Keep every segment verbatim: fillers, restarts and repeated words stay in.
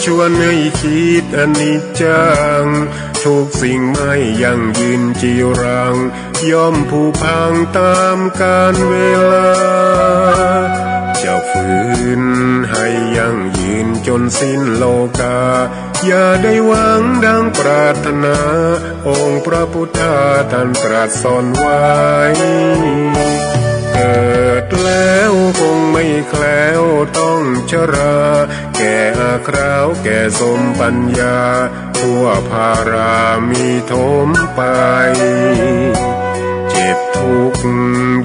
ชวนให้คิดอนิจจัง ทุกสิ่งไม่ยั่งยืนจีรัง ย่อมผุพังต๋ามกาลเวลา จะฝืนให้ยั่งยืนจ๋นสิ้นโลกา อย่าได้หวังดังปรารถนา องค์พระพุทธาท่านตรัสสอนไว้ เกิดแล้วคงไม่แคล้วต้องชรา แก่อาคราวแก่สมปัญญา ทั่วภารามีถมไป เจ็บทุกข์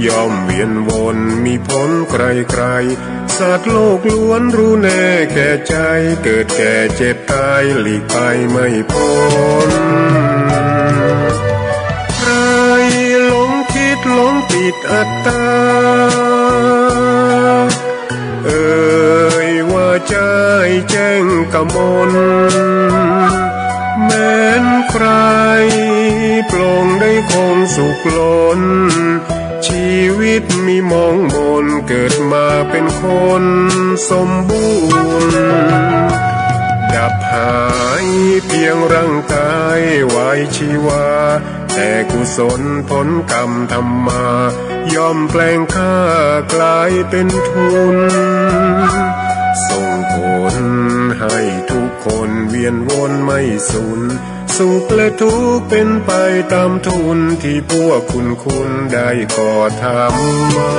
ย่อมเวียนวนมีผลใครๆ สัตว์โลกล้วนรู้แน่แก่ใจ เกิดแก่เจ็บตายหลีกไปไม่พ้น ใครหลงคิดหลงติดอัตตา เอ่ยว่าใจ้แจ้งกมล แม้นใครปลงได้คงสุขล้น ชีวิตมีหมองหม่น เกิดมาเป็นคนสมบูรณ์ ดับหายเพียงร่างกายไว้ชีวา แต่กุศลผลกรรมทำมา ย่อมแปลงค่ากลายเป็นทุน ส่งผลให้ทุกคนเวียนวนไม่สูญ สุขและทุกข์เป็นไปต๋ามทุน ตี้พวกคุณๆ ได้ก่อทำมา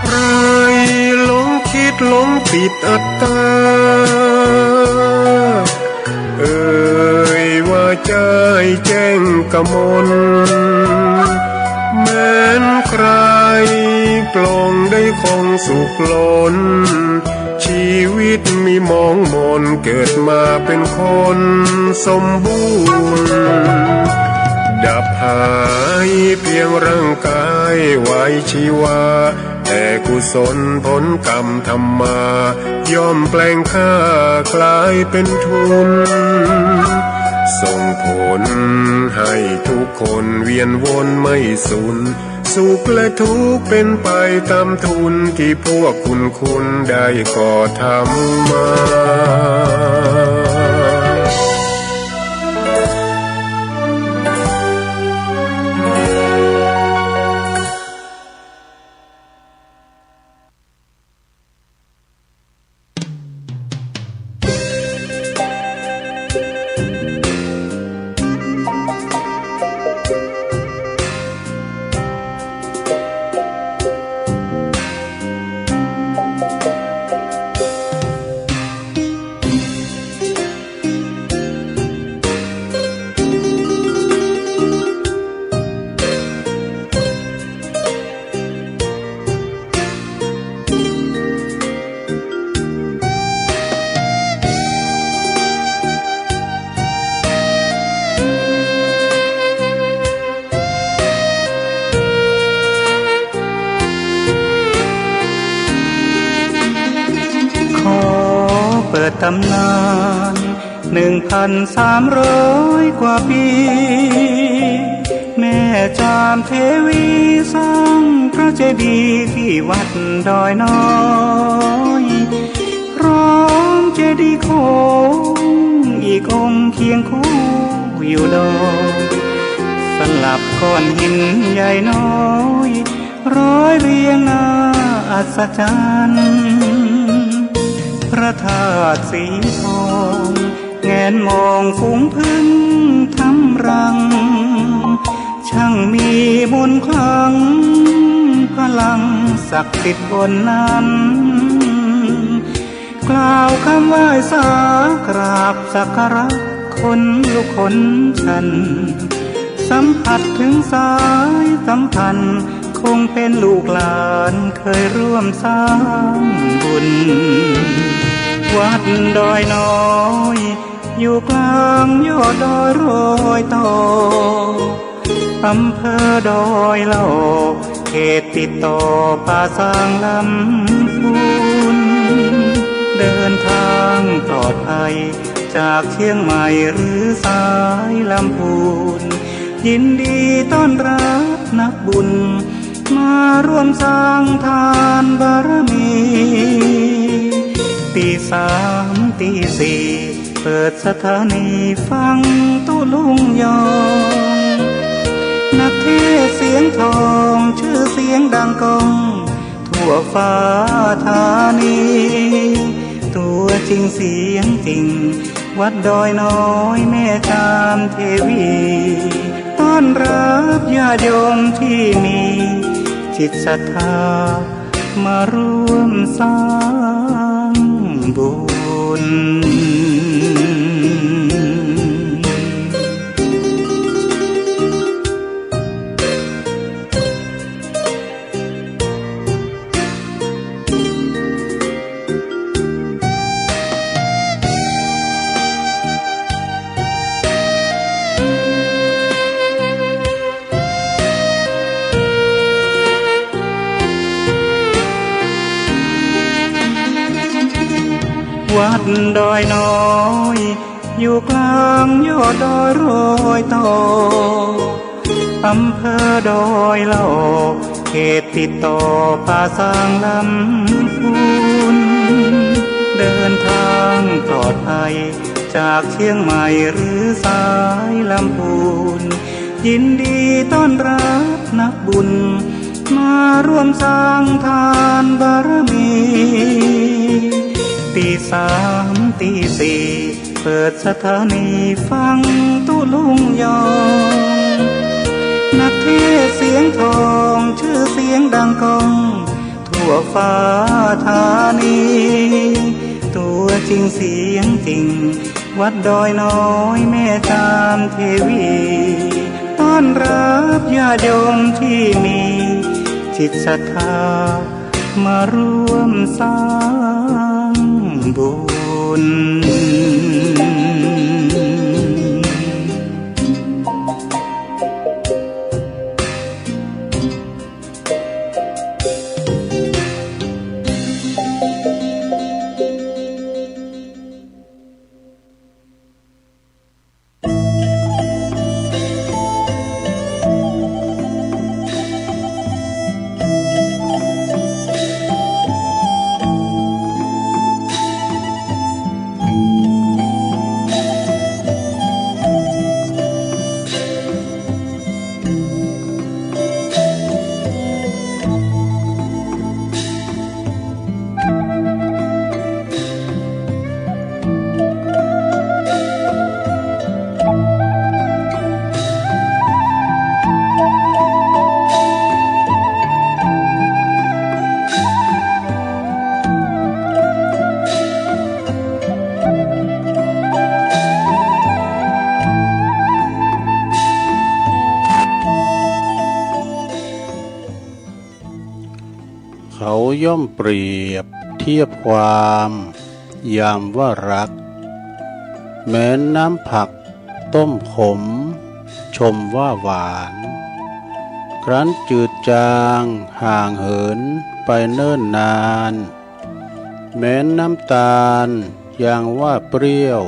ใครหลงคิดหลงติดอัตตา เอ่ยว่าใจ้แจ้งกมล แม้นใครปลงได้คงสุขล้น ชีวิตมีหมองหม่น เกิดมาเป็นคนสมบูรณ์ ดับหายเพียงร่างกายไว้ชีวา แต่กุศลผลกรรมทำมา ย่อมแปลงค่ากลายเป็นทุน ส่งผลให้ทุกคนเวียนวนไม่สูญ สุขและทุกข์เป็นไปต๋ามทุน ตี้พวกคุณๆ ได้ก่อทำมาขอเปิดต๋ำนาน หนึ่งพันสามร้อยกว่าปี แม่จามเทวีสร้างพระเจดีย์ตี้วัดดอยน้อย พร้อมเจดีย์โค้งอีกองค์เคียงคู่อยู่ดอย สลับก้อนหินใหญ่น้อย ร้อยเรียงน่าอัศจรรย์ พระธาตุสีทอง แงนมองฝูงผึ้งทำรัง ช่างมีมนต์ขลัง พลังศักดิ์สิทธิ์บนนั้น กล่าวคำไหว้สากราบสักการะ ขนลุกขนชัน ส สัมผัสเถิงสายสัมพันธ์ คงเป๋นลูกหลานเคยร่วมสร้างบุญ วัดดอยน้อย อยู่กลางยอดดอยรอยต่อ อำเภอดอยหล่อ เขตติดต่อป่าซางลำพูน เดินทางปลอดภัย จากเชียงใหม่หรือสายลำพูน ยินดีต้อนรับนักบุญ มาร่วมสร้างทานบารมี ตีสามตีสี่ เปิดสถานีฟังตุ๊ลุงยอง นักเทศน์เสียงทอง ชื่อเสียงดังก้อง ทั่วฟ้าธานี ตัวจริงเสียงจริง วัดดอยน้อยแม่จามเทวี ต้อนรับญาติโยมที่มีจิตศรัทธา มาร่วมสร้างบุญ วัดดอยน้อย อยู่กลางยอดดอยรอยต่อ อำเภอดอยหล่อ เขตติดต่อป่าซางลำพูน เดินทางปลอดภัย จากเชียงใหม่หรือสายลำพูน ยินดีต้อนรับนักบุญ มาร่วมสร้างทานบารมี ตีสามตีสี่ เปิดสถานีฟังตุ๊ลุงยอง นักเทศน์เสียงทอง ชื่อเสียงดังก้อง ทั่วฟ้าธานี ตัวจริงเสียงจริง วัดดอยน้อยแม่จามเทวี ต้อนรับญาติโยมที่มีจิตศรัทธา มาร่วมสร้างบุญ เขาย่อมเปรียบเทียบความ ยามว่ารัก แม้นน้ำผักต้มขม ชมว่าหวาน ครั้นจืดจางห่างเหินไปเนิ่นนาน แม้นน้ำตาลยังว่าเปรี้ยว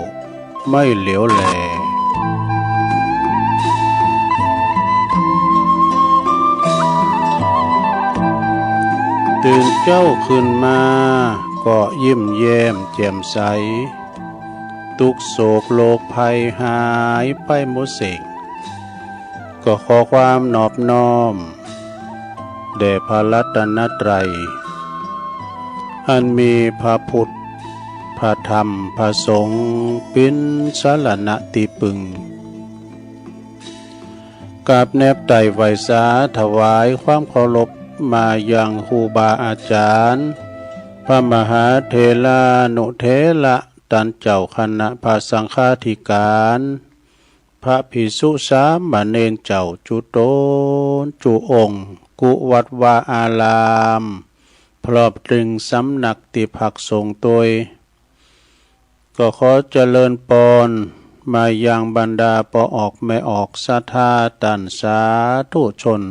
ไม่เหลียวแล ตื่นเจ๊าขึ้นมาก็ยิ้มแย้มแจ่มใส ตุ๊กข์โศกโรคภัยหายไปหมดสิ้น ก็ขอความนอบน้อม แด่พระรัตนตรัย อันมีพระพุทธ พระธรรม พระสงฆ์ เป๋นสรณะตี้ปึง กราบแนบไต่ไหว้สาถวายความเคารพมายังครูบาอาจ๋ารย์ พระมหาเถรานุเถระ ต้านเจ้าคณะพระสังฆาธิการ พระภิกษุสามเณรเจ้าจุ๊ต๋นจุ๊องค์ กู้วัดวาอาราม พร้อมตึงสำนักตี้พักสงฆ์ตวย ก็ขอเจริญปอนมายังบรรดาป้อออกแม่ออกศรัทธาต้านสาธุชน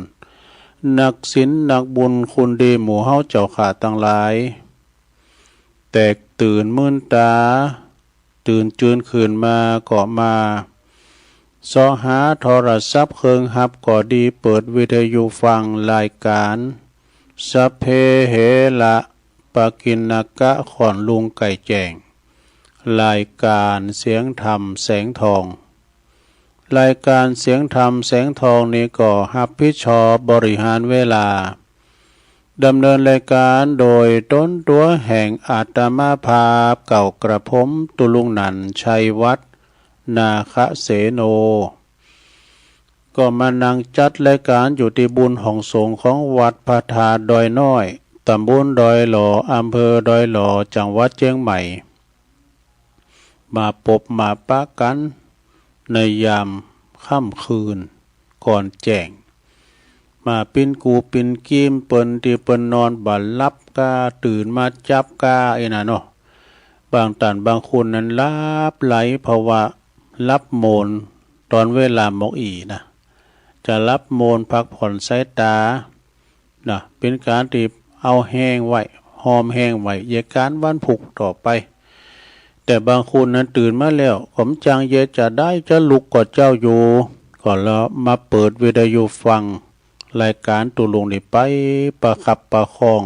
นักศีลนักบุญคุณดีหมู่เฮาเจ้าข้าตังหลาย แตกตื่นมื่นต๋า ตื่นจืนขึ้นมาก็มาเซาะหาโทรศัพท์เคิงฮับก็ดี เปิดวิทยุฟังรายก๋าน สัพเพเหระ ปกิณณกะ ค่อนลุงไก่แจ้ง รายก๋านเสียงธรรมแสงทอง รายก๋านเสียงธรรมแสงทองนี้ก็ฮับผิดชอบบริหารเวลา ดำเนินรายก๋านโดยต๋นตั๋วแห่งอาตมาภาพเก่ากระผม ตุ๊ลุงหนันท์ ชัยวัฒน์ นาคเสโน ก็มานั่งจัดรายก๋านอยู่ตี้บุญห้องสงฆ์ของวัดพระธาตุดอยน้อย ต๋ำบลดอยหล่อ อำเภอดอยหล่อ จังหวัดเจียงใหม่ มาปบมาปะกั๋นในยามค่ำคืนก่อนแจ้ง มาปิ้นกู้ปิ้นกีมเปิ้นตี้เปิ้นนอนบ่หลับก้า ตื่นมาจั๊บก้าอี้นะเนาะ บางต้านบางคนนั้นหลับไหล เพราะว่าหลับโมนต๋อนเวลาหมอกอี่นะ จะหลับโมนพักผ่อนสายต๋า นะ เป๋นก๋านตี้เอาแฮงไว้ ฮอมแฮงไว้ เยียะก๋านวันพุกต่อไป แต่บางคนนั้นตื่นมาแล้ว ก็บ่จักเยียะจาใดจะลุกก็เจ้าอยู่ ก็ละมาเปิดวิทยุฟังรายก๋านตุ๊ลุงนี่ไปประคับประคอง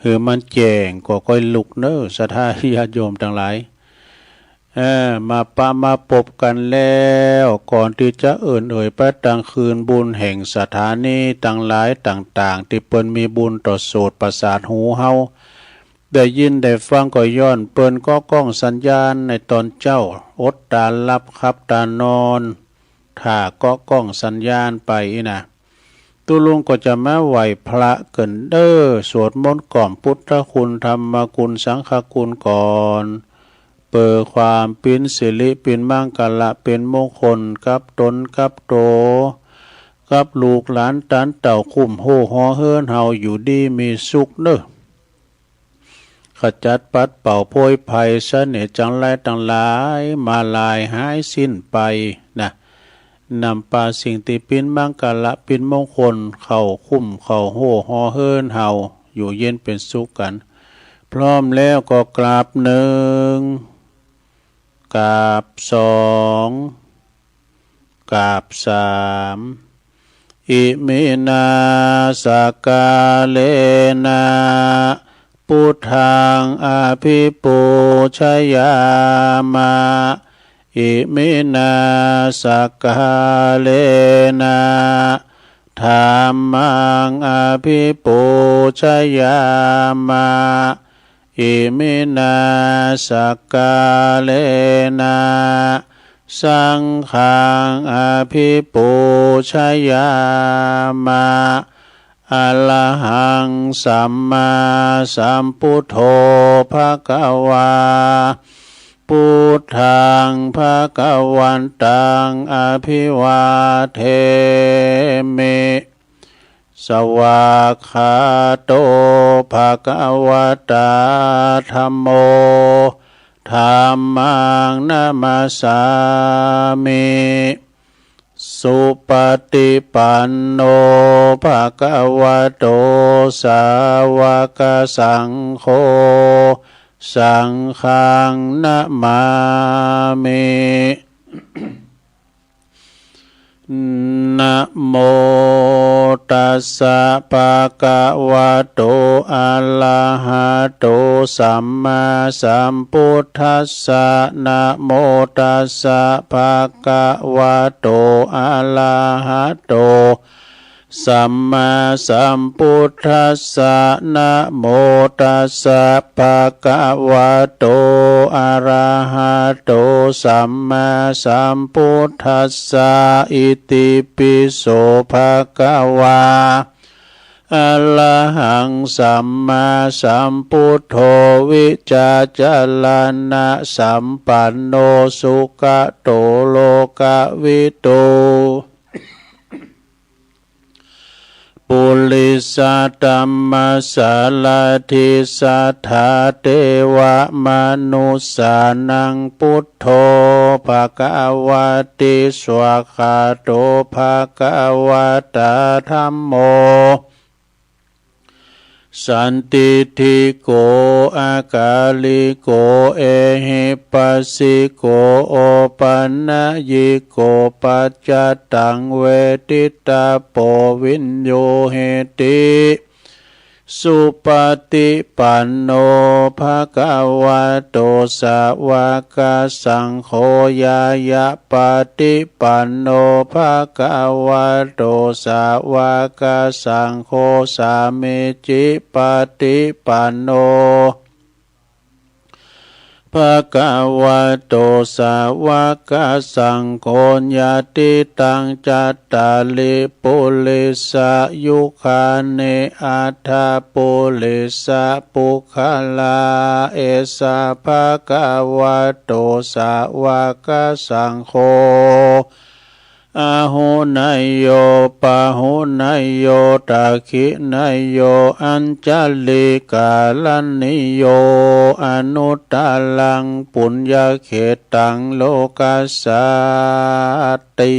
หื้อมันแจ้งก็ก้อยลุกเน่อ ศรัทธาญาติโยมตังหลาย เออ มาปะมาปบกั๋นแล้ว ก่อนตี้จะเอิ้นเอ่ยไปตางคืนบุญแห่งสถานีตังหลายต่างๆ ตี้เปิ้นมีบุญต่อโสตประสาทหูเฮา ได้ยินได้ฟังก็ย้อนเปิ้นเกาะก้องสัญญาณในต๋อนเจ๊า อดต๋าหลับขับต๋านอน ถ้าเกาะก้องสัญญาณไปอี้นะ ตุ๊ลุงก็จะมาไหว้พระเกินเน่อ สวดมนต์กล่อมพุทธคุณธรรมคุณสังฆคุณก่อน เปื้อความเป๋นสิริเป๋นมังคละเป๋นมงคลกับต๋นกับโต กับลูกหลานต๋านเต้า คุ้มโฮ่ห่อเฮือนเฮาอยู่ดีมีสุขเน่อ ขจัดปัดเป่าโพยภัยเสน่ห์จังไรตังหลาย มาลายหายสิ้นไปนะ นำปาสิ่งตี้เป๋นมังคละเป๋นมงคลเข้าคุ้มเข้าโฮ่ห่อเฮือนเฮา อยู่เย็นเป๋นสุขกั๋น พร้อมแล้วก็กราบหนึ่ง กราบสอง กราบสาม อิมินา สักกาเลนะ ปุทธัง อภิปูชยามะ อิมินา สักกาเลนะ ธัมมัง อภิปูชยามะ อิมินา สักกาเลนะ สังฆัง อภิปูชยามะ อะระหัง สัมมาสัมพุทโธ ภะคะวา พุทธัง ภะคะวันตัง อภิวาเทมิ สวากขาโต ภะคะวะตา ธัมโม ธัมมัง นะมัสสามิ สุปะฏิปันโน ภะคะวะโต สาวะกะสังโฆ สังฆัง นะมามิ นะโมตัสสะ ภะคะวะโต อะระหะโต สัมมาสัมพุทธัสสะ นะโมตัสสะ ภะคะวะโต อะระหะโต สัมมาสัมพุทธัสสะ นะโมตัสสะ ภะคะวะโต อะระหะโต สัมมาสัมพุทธัสสะ อิติปิโส ภะคะวา อะระหังสัมมาสัมพุทโธ วิชชาจรณะสัมปันโน สุขะโตโลกวิทู ปุริสะธัมมะสารถิ สัตถาเทวะมนุสสานัง พุทโธ ภะคะวะติ สวากขาโต ภะคะวะตา ธัมโม สันทิฏฐิโก อะกาลิโก เอหิปัสสิโก โอปันญิโก ปัจจตังเวทิตาโป วิญญูหิติ สุปฏิปันโน ภะคะวะโต สาวกสังโฆ ญาณปฏิปันโน ภะคะวะโต สาวกสังโฆ สามีจิปฏิปันโน ภะคะวะโต สาวกสังโฆ ญาติตัง จัตตาริ ปุริสายุคานิ อัฏฐปุริสปุคคลา เอสะ ภะคะวะโต สาวกสังโฆ อาหุเนยโย ปาหุเนยโย ทักขิเนยโย อัญชลีกรณีโย อนุตตรังปุญญเขตตัง โลกัสสาติ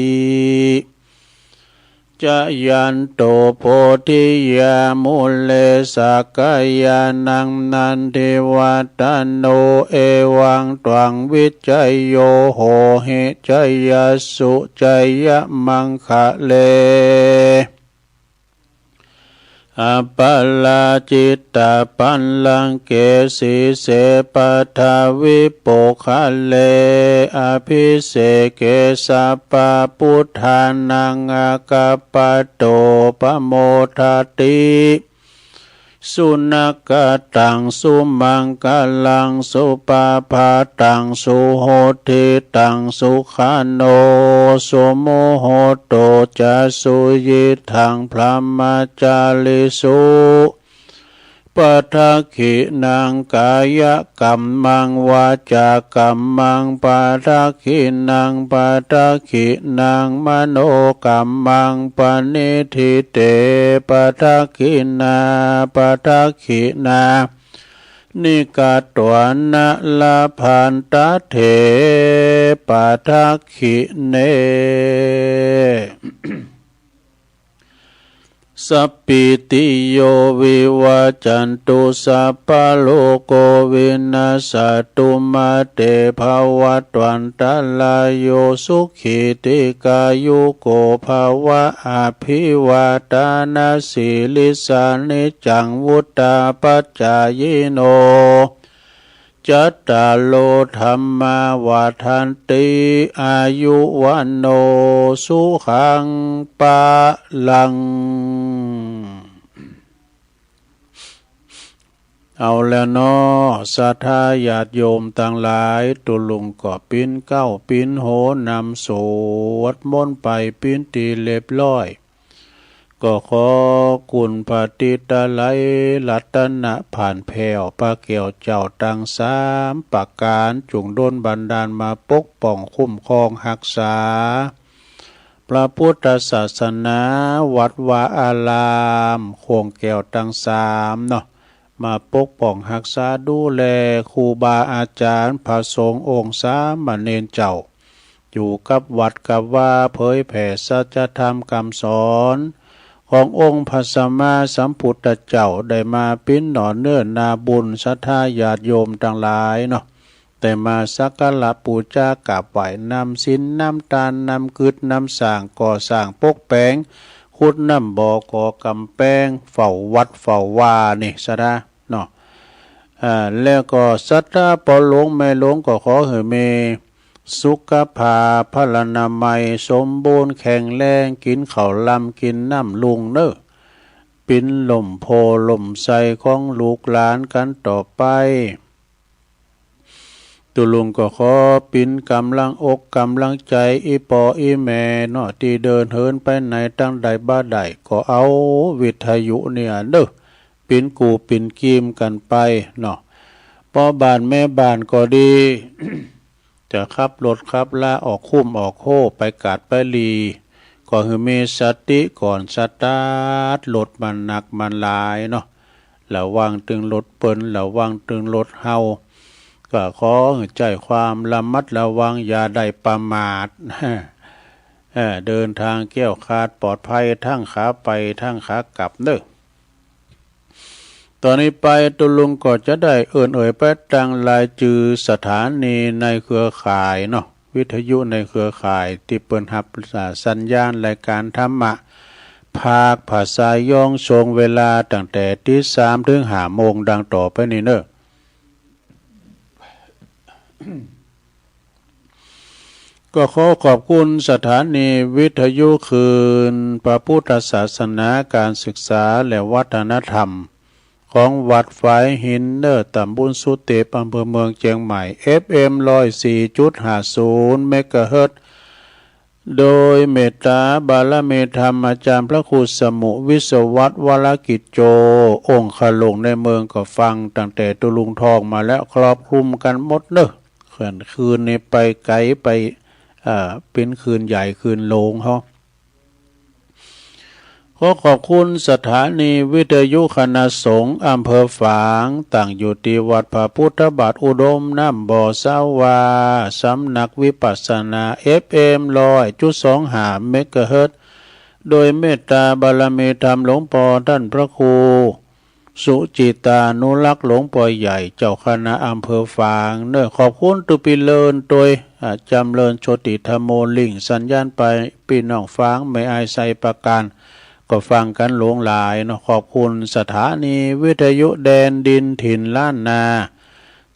จายันโต โพธิยามูเล สักกายานัง นันทิวัฏฏโน เอวังตวัง วิจโย โหหิ จยสสุ จยมังคะเล อัปปะราจิตตปัลลังเก สีเส ปัทวิปกขะเล อภิเสเก สัพพะปุทธานัง อาคัปปะโต ปะโมทะติ สุนักขะตัง สุมังคะลัง สุปะพาตัง สุหุตติตัง สุขะโน สุมุหโต จะ สุยิตถัง พรหมจาริสุ ปะทักขินัง กายกัมมัง วาจากัมมัง ปะทักขินัง ปะทักขินัง มโนกัมมัง ปะนิฏฐิเต ปะทักขินา ปะทักขินา นิกาตวานะ ละพันตะเถ ปะทักขิเน สัพพีติโย วิวัจจันตุ สัพพะโรโค วินัสสะตุ มา เต ภะวัตวันตะราโย สุขี ทีฆายุโก ภะวะ อะภิวาทานะสีลิสสะ นิจจัง วุฑฒาปะจายิโน จัตตาโร ธัมมา วัฑฒันติ อายุ วัณโณ สุขัง พะลัง เอาแล้วเนาะ ศรัทธาญาติโยมตังหลาย ตุ๊ลุงก็ปิ๊นเก๊าปิ๊นโหนำสวดมนต์ไปปิ๊นตี้เรียบร้อย ก็ขอคุณพระติตะไลยรัตนะผ่านแผ้ว พระแก้วเจ้าตังสามประก๋าน จุ่งดลบันดาลมาปกป้องคุ้มครองฮักษา พระพุทธศาสนา วัดวาอาราม โค้งแก้วตังสามเนาะ มาปกป้องฮักษาดูแลครูบาอาจ๋ารย์ พระสงฆ์องค์สามเณรเจ้า อยู่กับวัดกับวา เผยแผ่สัจธรรมกำสอน ขององค์พระสัมมาสัมพุทธเจ้า ได้มาปิ๊นหน่อเนื้อนาบุญ ศรัทธาญาติโยมตังหลายเนาะ ได้มาสักการะปู๋จากราบไหว้ นำศีลนำตาน นำกึ๊ดนำสร้าง ก่อสร้างปกแป๋ง ขุดน้ำบ่อ ก่อก๋ำแปง เฝ้าวัดเฝ้าวานี่ ศรัทธาเนาะ อ่า แล้วก็ศรัทธาป้อหลวงแม่หลวง ก็ขอหื้อมีสุขภาพพลานามัย สมบูรณ์แข็งแรง กิ๋นข้าวลำกิ๋นน้ำรุ่งเน่อ เป๋นล่มโพธิ์ล่มไทรของลูกหลานกั๋นต่อไป เ ตุ๊ลุงก็ขอเป๋นก๋ำลังอกก๋ำลังใจ๋อี่ป้ออี่แม่เนาะ ตี้เดินเหินไปไหนตางใดบ่าใด ก็เอาวิทยุเนี่ยเน่อ เป๋นกู่เป๋นกีมกั๋นไปเนาะ ป้อบ้านแม่บ้านก็ดี จะขับรถขับลาออกคุ้มออกโฮ่ไปกาดไปหลี ก็หื้อมีสติก่อนสตาร์ทรถ มันหนักมันหลายเนาะ ระวังตึงรถเปิ้น ระวังตึงรถเฮา ก็ขอหื้อใจ๊ความระมัดระวัง อย่าได้ประมาท เอ่อ เดินตางแคล้วคลาดปลอดภัย ตึงขาไปตึงขากลับเน่อ ต่อนี้ไปตุ๊ลุงก็จะได้เอิ้นเอ่ยไปตางรายจื้อสถานีในเครือข่ายเนาะ วิทยุในเครือข่ายตี้เปิ้นฮับสัญญาณรายก๋านธรรมะ ภาคภาษายอง ช่วงเวลาตั้งแต่ตีสามเถิงห้าโมง ดังต่อไปนี้เน่อ ก็ขอขอบคุณสถานีวิทยุคลื่นพระพุทธศาสนา ก๋านศึกษาและวัฒนธรรม ของวัดฝายหินเน่อ ต๋ำบลสุเตป อำเภอเมืองเจียงใหม่ เอฟเอ็ม ร้อยสี่จุดห้าศูนย์ เมกะเฮิรตซ์ โดยเมตต๋าบารมีธรรมอาจ๋ารย์พระครูสมุห์ วิศวัตร วรกิจโจ องคลุงในเมือง ก็ฟังตั้งแต่ตุ๊ลุงทองมาแล้ว ครอบคลุมกั๋นหมดเน่อ เขินคลื่นนี้ไปไก๋ไป เอ่อ เป๋นคลื่นใหญ่คลื่นโหลงเฮา ขอขอบคุณสถานีวิทยุคณะสงฆ์อำเภอฝาง ตั้งอยู่ตี้วัดพระพุทธบาทอุดมน้ำบ่อสาวา สำนักวิปัสสนา เอฟเอ็ม ร้อยจุดสองห้า เมกะเฮิรตซ์ โดยเมตต๋าบารมีธรรมหลวงป้อต้านพระครู สุจิตานุรักษ์ หลวงป้อใหญ่ เจ้าคณะอำเภอฝางเน่อ ขอบคุณตุ๊ปี้เลิญตวย อ่า จ๋ำเริญโชติธัมโม ริ่งสัญญาณไป ปี้น้องฝางแม่อายไชยประการ ก็ฟังกั๋นหลวงหลายเนาะ ขอบคุณสถานีวิทยุแดนดินถิ่นล้านนา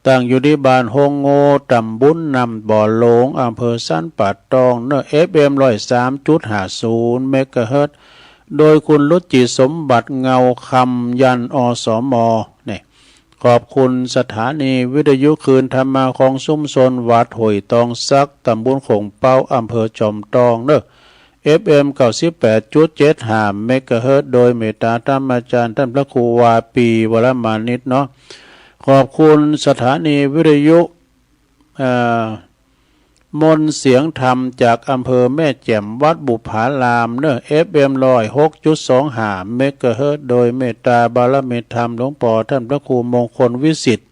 ตั้งอยู่ตี้บ้านโฮงโง่ ต๋ำบลน้ำบ่อโหลง อำเภอสันป่าตองเน่อ เอฟเอ็ม ร้อยสามจุดห้าศูนย์ เมกะเฮิรตซ์ โดยคุณรุจิสมบัติ เงาคำ ยัน อสม เนี่ย ขอบคุณสถานีวิทยุคลื่นธรรมาของชุมชนวัดห้วยตองสัก ต๋ำบลโข่งเป๊า อำเภอจอมตองเน่อ เอฟเอ็ม เก้าสิบแปดจุดเจ็ดห้า เมกะเฮิรตซ์ โดยเมตต๋าธรรมอาจ๋ารย์ต้านพระครูวาปี วรมานิตเนาะ ขอบคุณสถานีวิทยุ เอ่อ มนต์เสียงธรรมจากอำเภอแม่แจ่ม วัดบุปผารามเน่อ เอฟเอ็ม ร้อยหกจุดสองห้า เมกะเฮิรตซ์ โดยเมตต๋าบารมีธรรมหลวงป้อต้านพระครูมงคลวิสิทธิ์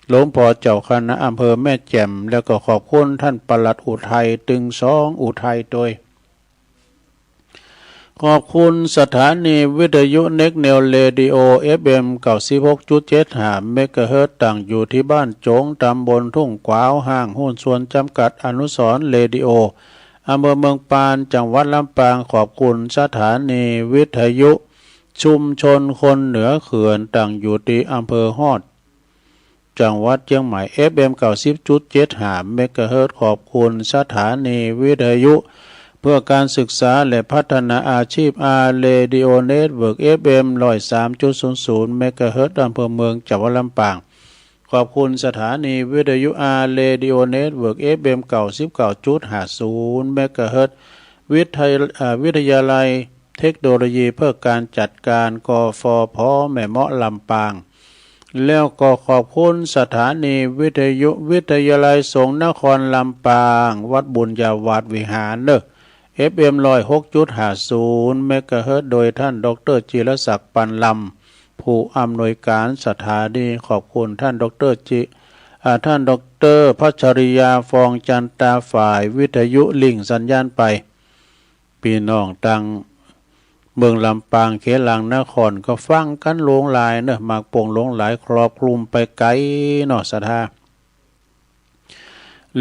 หลวงป้อเจ้าคณะอำเภอแม่แจ่ม แล้วก็ขอบคุณต้านปลัดอุทัย ตึงสองอุทัยตวย ขอบคุณสถานีวิทยุเน็กเนวเรดิโอ เอฟเอ็ม เก้าสิบหกจุดเจ็ดห้า เมกะเฮิรตซ์ ตั้งอยู่ตี้บ้านโจ๋ง ต๋ำบลทุ่งกวาว ห้างหุ้นส่วนจ๋ำกัดอนุสรณ์เรดิโอ อำเภอเมืองปาน จังหวัดลำปาง ขอบคุณสถานีวิทยุชุมชนคนเหนือเขื่อน ตั้งอยู่ตี้อำเภอฮอด จังหวัดเจียงใหม่ เอฟเอ็ม เก้าสิบจุดเจ็ดห้า เมกะเฮิรตซ์ ขอบคุณสถานีวิทยุเพื่อการศึกษาและพัฒนาอาชีพ อาร์ เรดิโอ เน็ตเวิร์ก เอฟเอ็ม ร้อยสามจุดศูนย์ศูนย์ เมกะเฮิรตซ์ อำเภอเมือง จังหวัดลำปาง ขอบคุณสถานีวิทยุ อาร์ เรดิโอ เน็ตเวิร์ก เอฟเอ็ม เก้าสิบเก้าจุดห้าศูนย์ เมกะเฮิรตซ์ วิทยา เอ่อ วิทยาลัยเทคโนโลยีเพื่อการจัดการ กฟผ แม่เมาะ ลำปาง แล้วก็ขอบคุณสถานีวิทยุวิทยาลัยสงฆ์นครลำปาง วัดบุญญาวาสวิหารเน่อ เอฟเอ็ม ร้อยหกจุดห้าศูนย์ เมกะเฮิรตซ์ โดยต้านด็อกเตอร์จิรศักดิ์ ปันลำ ผู้อำนวยการสถานี ขอบคุณต้านด็อกเตอร์จิ อ่า ต้านด็อกเตอร์พัชริยา ฟองจันตา ฝ่ายวิทยุริ่งสัญญาณไป ปี้น้องตางเมืองลำปาง เขตหลังนคร ก็ฟังกั๋นหลวงหลายเน่อ มากโป่งหลวงหลาย ครอบคลุมไปไก๋เนาะ ศรัทธา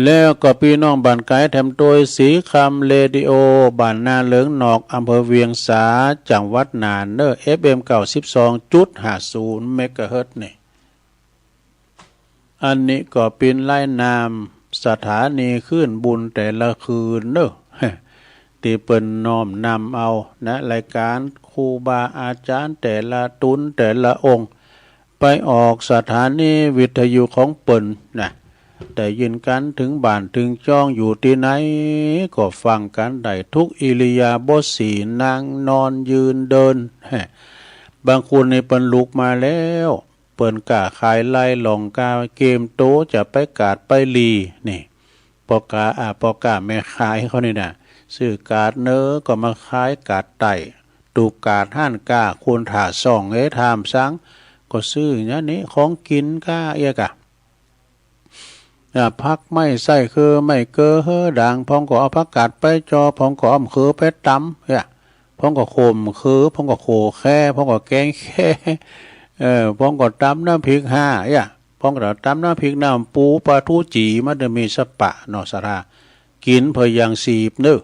แล้วก็ปี้น้องบ้านไก๋แถมตวย ศรีคำเรดิโอ บ้านนาเหลิงนอก อำเภอเวียงสา จังหวัดน่านเน่อ เอฟเอ็ม เก้าสิบสองจุดห้าศูนย์ เมกะเฮิรตซ์นี่ อันนี้ก็เป๋นรายนามสถานีคลื่นบุญแต่ละคืนเน่อ ตี้เปิ้นน้อมนำเอานะ รายก๋านครูบาอาจ๋ารย์แต่ละต๋นแต่ละองค์ ไปออกสถานีวิทยุของเปิ้นนะ ได้ยินกั๋นเถิงบ้านเถิงจ้อง อยู่ตี้ไหนก็ฟังกั๋นได้ กู้อิริยาบถสี่ นั่ง นอน ยืน เดิน บางคนนี่เปิ้นลุกมาแล้ว เปิ้นก้าขายไล่หล่องก้าเกมโตจะไปกาดไปหลี นี่ ป้อก๊า อ่า ป้อก๊าแม่ขายเขานี่นะ ซื้อกาดเหนือก็มาขายกาดใต้ ตุ๊กกาดฮ้านก๊า คนถ่าส่องเอ้ย ถามสัง ก็ซื้ออย่างนี้ ของกิ๋นก้าเอี้ยก่ะ อ่า ผักไม้ใส้เคือไม้เกอเฮอด่าง พ่องก็เอาผักกาดไปจ่อ พ่องก็เอาเขือไปต๋ำ เนี่ย พ่องก็โขมเขือ พ่องก็โขแค่ พ่องก็แกงแค่ เออ พ่องก็ต๋ำน้ำพริกฮ่า เนี่ย พ่องก็ต๋ำน้ำพริกน้ำปู ปลาทู๋จี๋ มันจะมีสะปะเนาะ ศรัทธา กิ๋นเปื้อยังชีพเน่อ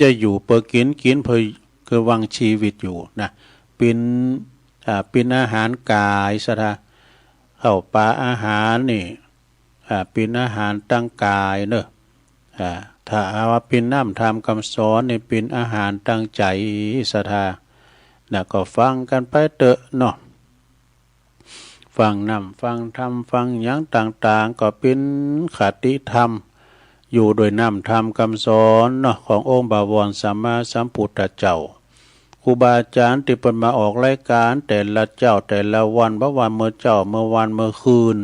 จะอยู่เปื้อกิ๋น กิ๋นเปื้อคือหวังชีวิตอยู่นะ เป๋น อ่า เป๋นอาหารก๋าย ศรัทธา ข้าวป๋าอาหารนี่ อ่า เป๋นอาหารตางก๋ายเน่อ อ่า ถ้าหากว่าเป๋นน้ำธรรมกำสอนนี่ เป๋นอาหารตางใจ๋ ศรัทธา นะ ก็ฟังกั๋นไปเต๊อะเนาะ ฟังน้ำ ฟังธรรม ฟังหยังต่างๆ ก็เป๋นคติธรรม อยู่โดยน้ำธรรมกำสอนเนาะ ขององค์บวรสัมมาสัมพุทธเจ้า ครูบาอาจ๋ารย์ตี้เปิ้นมาออกรายก๋านแต่ละเจ๊าแต่ละวัน บ่ว่าเมื่อเจ๊า เมื่อวาน เมื่อคืน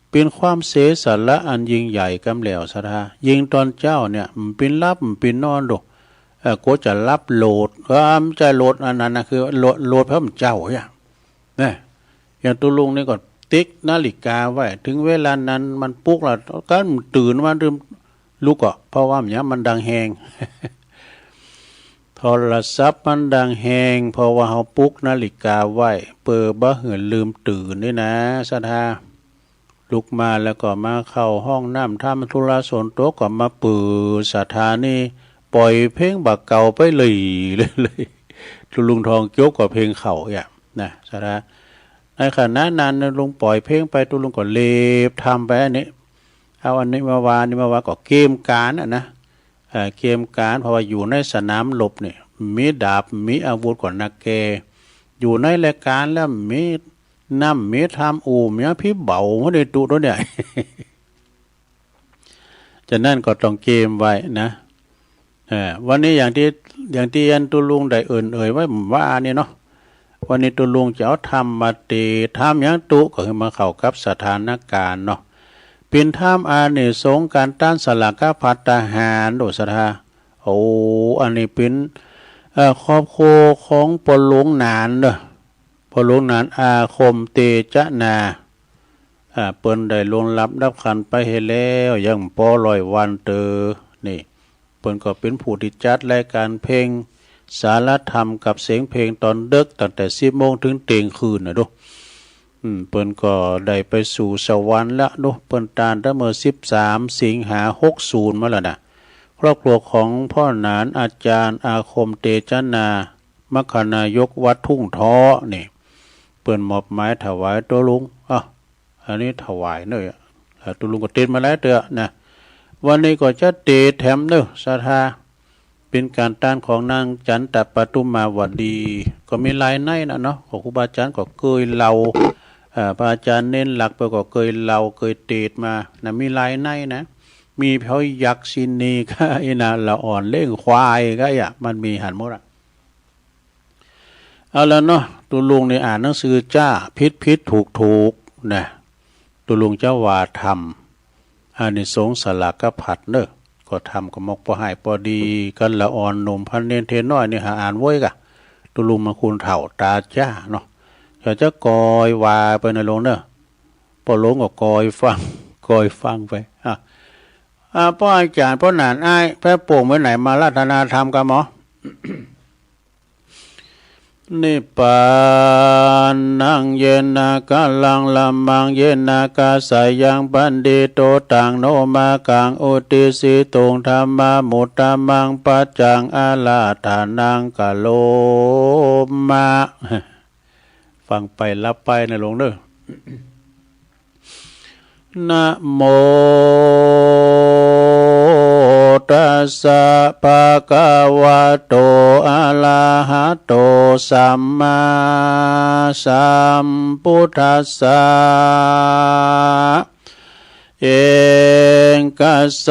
เป๋นความเสียสละอันยิ่งใหญ่กำแล้ว ศรัทธา ยิ่งต๋อนเจ๊าเนี่ย บ่เป๋นหลับบ่เป๋นนอนดอก เอ่อ กลัวจะหลับโหลด เออ บ่ใจ้โหลดอันนั้นนะ คือโหลด โหลดพร่ำเจ๊าเนี่ย นะ อย่างตุ๊ลุงนี่ก็ติ๊กนาฬิกาไว้ เถิงเวลานั้นมันปลุกแล้ว ก็ตื่นมาลืมลุกก็ เพราะว่าหยัง มันดังแฮง โทรศัพท์มันดังแฮง เพราะว่าเฮาปลุกนาฬิกาไว้ เปื้อบ่หื้อลืมตื่นนี่นะ ศรัทธา ลุกมาแล้วก็มาเข้าห้องน้ำ ทำธุระส่วนตั๋วก็มาปือ ศรัทธานี่ป่อยเพลงบ่าเก่าไปเลย เลย ตุ๊ลุงทองจบก็เพลงเข้าเนี่ยนะ ศรัทธา ในขณะนั้นตุ๊ลุงป่อยเพลงไป ตุ๊ลุงก็เหล็บทำไปอันนี้ เอาอันนี้มาว่า อันนี้มาว่า ก็เกมก๋านอะนะ เอ่อ เกมก๋าน เพราะว่าอยู่ในสนามรบเนี่ย มีดาบ มีอาวุธก็นักแก่ อยู่ในรายก๋านแล้วมีน้ำ มีธรรม อู้ มีผีเบา บ่ได้ตุ๊ ตุ๊เนี่ย ฉะนั้นก็ต้องเกมไว้นะ เอ่อ วันนี้อย่างตี้ อย่างตี้อันตุ๊ลุงได้เอิ้นเอ่ยไว้ว่านี่เนาะ วันนี้ตุ๊ลุงจะเอาธรรมมาเต ธรรมหยังตุ๊ ก็คือมาเข้ากับสถานก๋านเนาะ เป๋นธรรมอานิสงส์ก๋านต้านสลากภัตตาหาร โอ้ ศรัทธา โอ้ อันนี้เป๋น เอ่อ ครอบครัวของป้อหลวงหนานเนาะ ป้อหลวงหนานอาคมเตจนา อ่า เปิ้นได้ล่วงลับดับขันธ์ไปเหียแล้ว ยังปอร้อยวันเต๋อ นี่ เปิ้นก็เป๋นผู้ตี้จัดรายก๋านเพลงสารธรรมกับเสียงเพลงต๋อนเดิ็ก ตั้งแต่สิบโมงเถิงเตียงคืนน่ะดู อืม เปิ้นก็ได้ไปสู่สวรรค์แล้วดู เปิ้นตานตั้งเมื่อสิบสามสิงหาหกศูนย์มาแล้วนะ ครอบครัวของป้อหนาน อาจ๋ารย์อาคมเตจนา มัคคานายกวัดทุ่งท้อนี่ เปิ้นมอบหมายถวายตุ๊ลุง อ้าว อันนี้ถวายเน่อ เอ่อ ตุ๊ลุงก็เตรียมมาหลายเตื้อนะ วันนี้ก็จะเตรียมแถมเน่อ ศรัทธา เป๋นก๋านต้านของนางจันตะปทุมมาวดี ก็มีหลายในนะเนาะ ของครูบาอาจ๋ารย์ก็เกยเล่า เอ่อ พระอาจ๋ารย์เณรหลักเปิ้นก็เกยเล่า เกยเตรียมมานะ มีหลายในนะ มีเผายักษ์สินีก็อี้นะ ละอ่อนเล่งควายก็อี้อะ มันมีหันหมดอะ เอาละเนาะ ตุ๊ลุงนี่อ่านหนังสือจ้า ผิดผิดถูกถูกนะ ตุ๊ลุงจะว่าธรรม อานิสงส์สลากภัตเน่อ ก็ธรรมก็มกปอฮ้ายปอดี กั๋นละอ่อนหนุ่มพันเณรเทน้อยนี่หาอ่านโว้ยก่ะ ตุ๊ลุงมาคูณเฒ่าต๋าจ้าเนาะ ก็จะกอยว่าไปนะหลวงเน่อ ป้อหลวงก็กอยฟัง กอยฟังไป อ่ะ อ่ะ ป้ออาจ๋ารย์ ป้อหนานอ้าย ไปโป่งไปไหนมา อาราธนาธรรมก่ะหมอ นิพพานัง เยนะ กะลัง ละมัง เยนะ กะสายัง ปัณฑิโต ตัง โน มะกัง อุตติสสิตุง ธัมมา มุตตะมัง ปัจจัง อาราธนัง กะโรมะ ฟังไปหลับไปนะหลวงเน่อ นะโมตัสสะ ภะคะวะโต อะระหะโต สัมมาสัมพุทธัสสะ เอกะส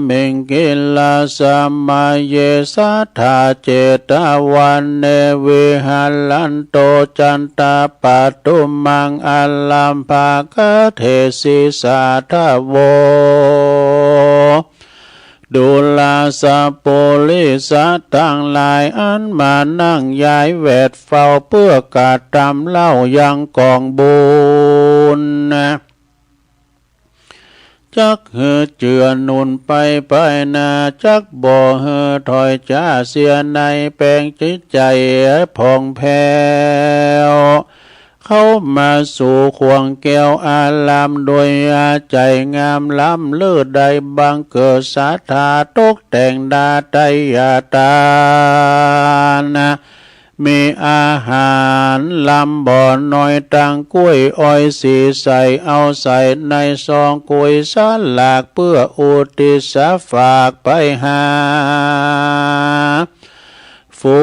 มิงกิลสมะเย สัตถาเจตวะเน วิหะรันโต จัตตาปะทุมมัง อะรัมภะกะเถสิสาทะโว ดูราสะปุริสะตังหลาย อันมานั่งยายแวดเฝ้า เปื้อกระตำเล่ายังก๋องบุญ จักหื้อเจื้อหนุนไปไปหน้า จักบ่หื้อถอยจ๊าเสียใน แป๋งจิตใจ๋ผ่องแผ้ว เข้ามาสู่ข่วงแก้วอาราม โดยอาใจ๋งามล้ำเลิศ ได้บังเกิดศรัทธา ตกแต่งดาไตยทาน มีอาหารลำบ่อน้อย ตังก๋วยอ้อยสีใส เอาใส่ในซองก๋วยสลาก เปื้ออุทิศฝากไปหา ฝู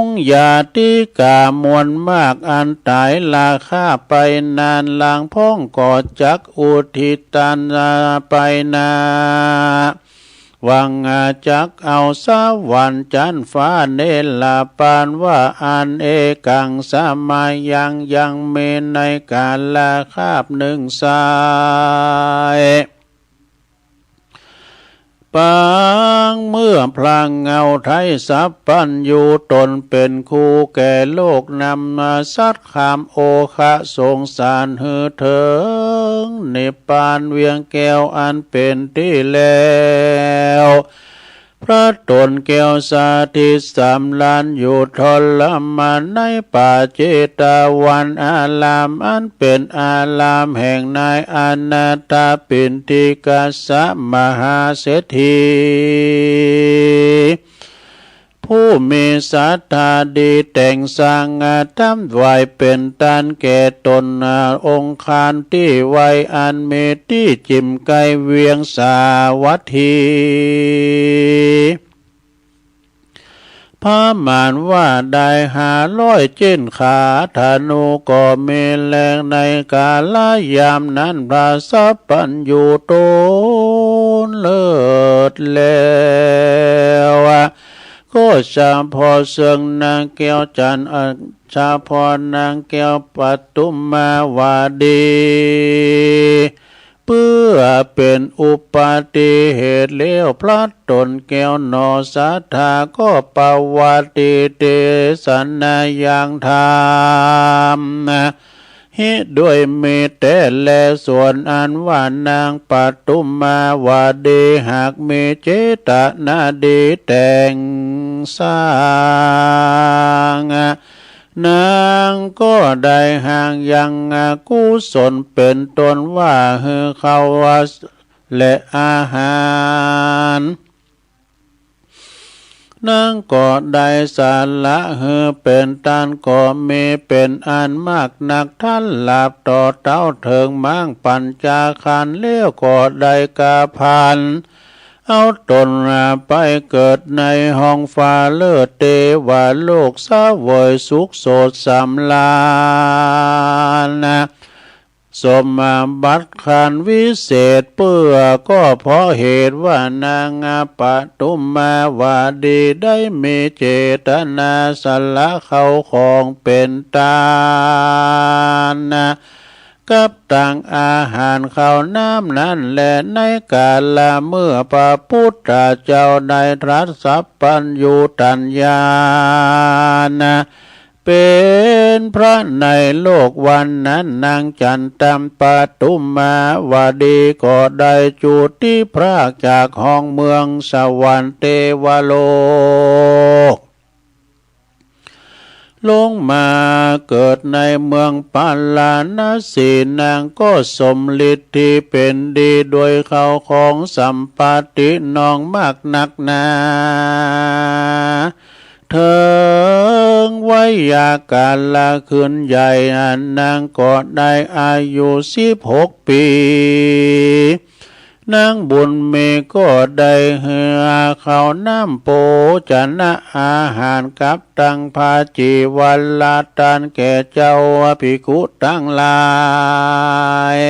งญาติกามวลมาก อันต๋ายราคาบไปนาน ลางพ่องก็จักอุทิศตานไปนา หวังจักเอาสวรรค์จั๊นฟ้าเนรปาน ว่าอันเอกังสะมะยัง ยังมีในกาลคาบนึ่งสาย ปางเมื่อพระเงาไทยสัพพัญญู ตนเป๋นครูแก่โลก นำสัตย์คำโอคะสงสาร หื้อเถิงนิพพานเวียงแก้วอันเป๋นตี้แล้ว พระต๋นแก้วสถิตสำราญอยู่ทรมาน ในป่าเจตวันอาราม อันเป๋นอารามแห่งนายอนาถปิณฑิกะสะมหาเศรษฐี ผู้มีศรัทธาดีแต่งสร้าง ทำถวายเป๋นตานแก่ต๋น องคารตี้ไว้ อันมีตี้จิ่มใก้เวียงสาวัตถี ประมาณว่าได้ห้าร้อยจิ๊นขา ธนูก็มีแล ในกาลยามนั้น พระสัพพัญญูต๋นเลิศแล้ว ก็เฉพาะเซิ่งนางแก้วจันทร์ เฉพาะนางแก้วปทุมมาวดี เปื้อเป๋นอุปัตติเหตุแล้ว พระต๋นแก้วหนอศรัทธา ก็ประวัติเตสนายังธรรม ฮิด้วยมีแต๊แล ส่วนอันว่านางปทุมมาวดี หากมีเจตนาดีแต่งสร้าง นางก็ได้หากยังกุศลเป๋นต้นว่าหื้อข้าวและอาหาร นางก็ได้สละหื้อเป๋นตานก็มีเป๋นอันมากนัก ถ้าหลาบต่อเต้าเถิงมังปัญจาคันแล้ว ก็ได้กาพัน เอาต๋นไปเกิดในห้องฟ้าเลิศเตวโลก เสวยสุขโสดสำราญ สมบัติขั้นวิเศษ เปื้อก็เพราะเหตุว่านางปทุมมาวดีได้มีเจตนาสละข้าวของเป๋นตาน กับตังอาหารข้าวน้ำนั้นแล ในกาละเมื่อพระพุทธเจ้าได้ตรัสสัพพัญญูตญาณ เป๋นพระในโลกวันนั้น นางจันทมปทุมมาวดีก็ได้จุติพรากจากห้องเมืองสวรรค์เตวโลก ลงมาเกิดในเมืองปาราณสี นางก็สมฤทธิเป๋นดีโดยข้าวของสัมปัตตินองมากนักหนา เถิงวัยกาละขึ้นใหญ่ นางก็ได้อายุสิบหกปี๋ นางบุญมีก็ได้หื้อข้าวน้ำโภชนะอาหารกับตังผ้าจีวรตานแก่เจ้าภิกขุตังหลาย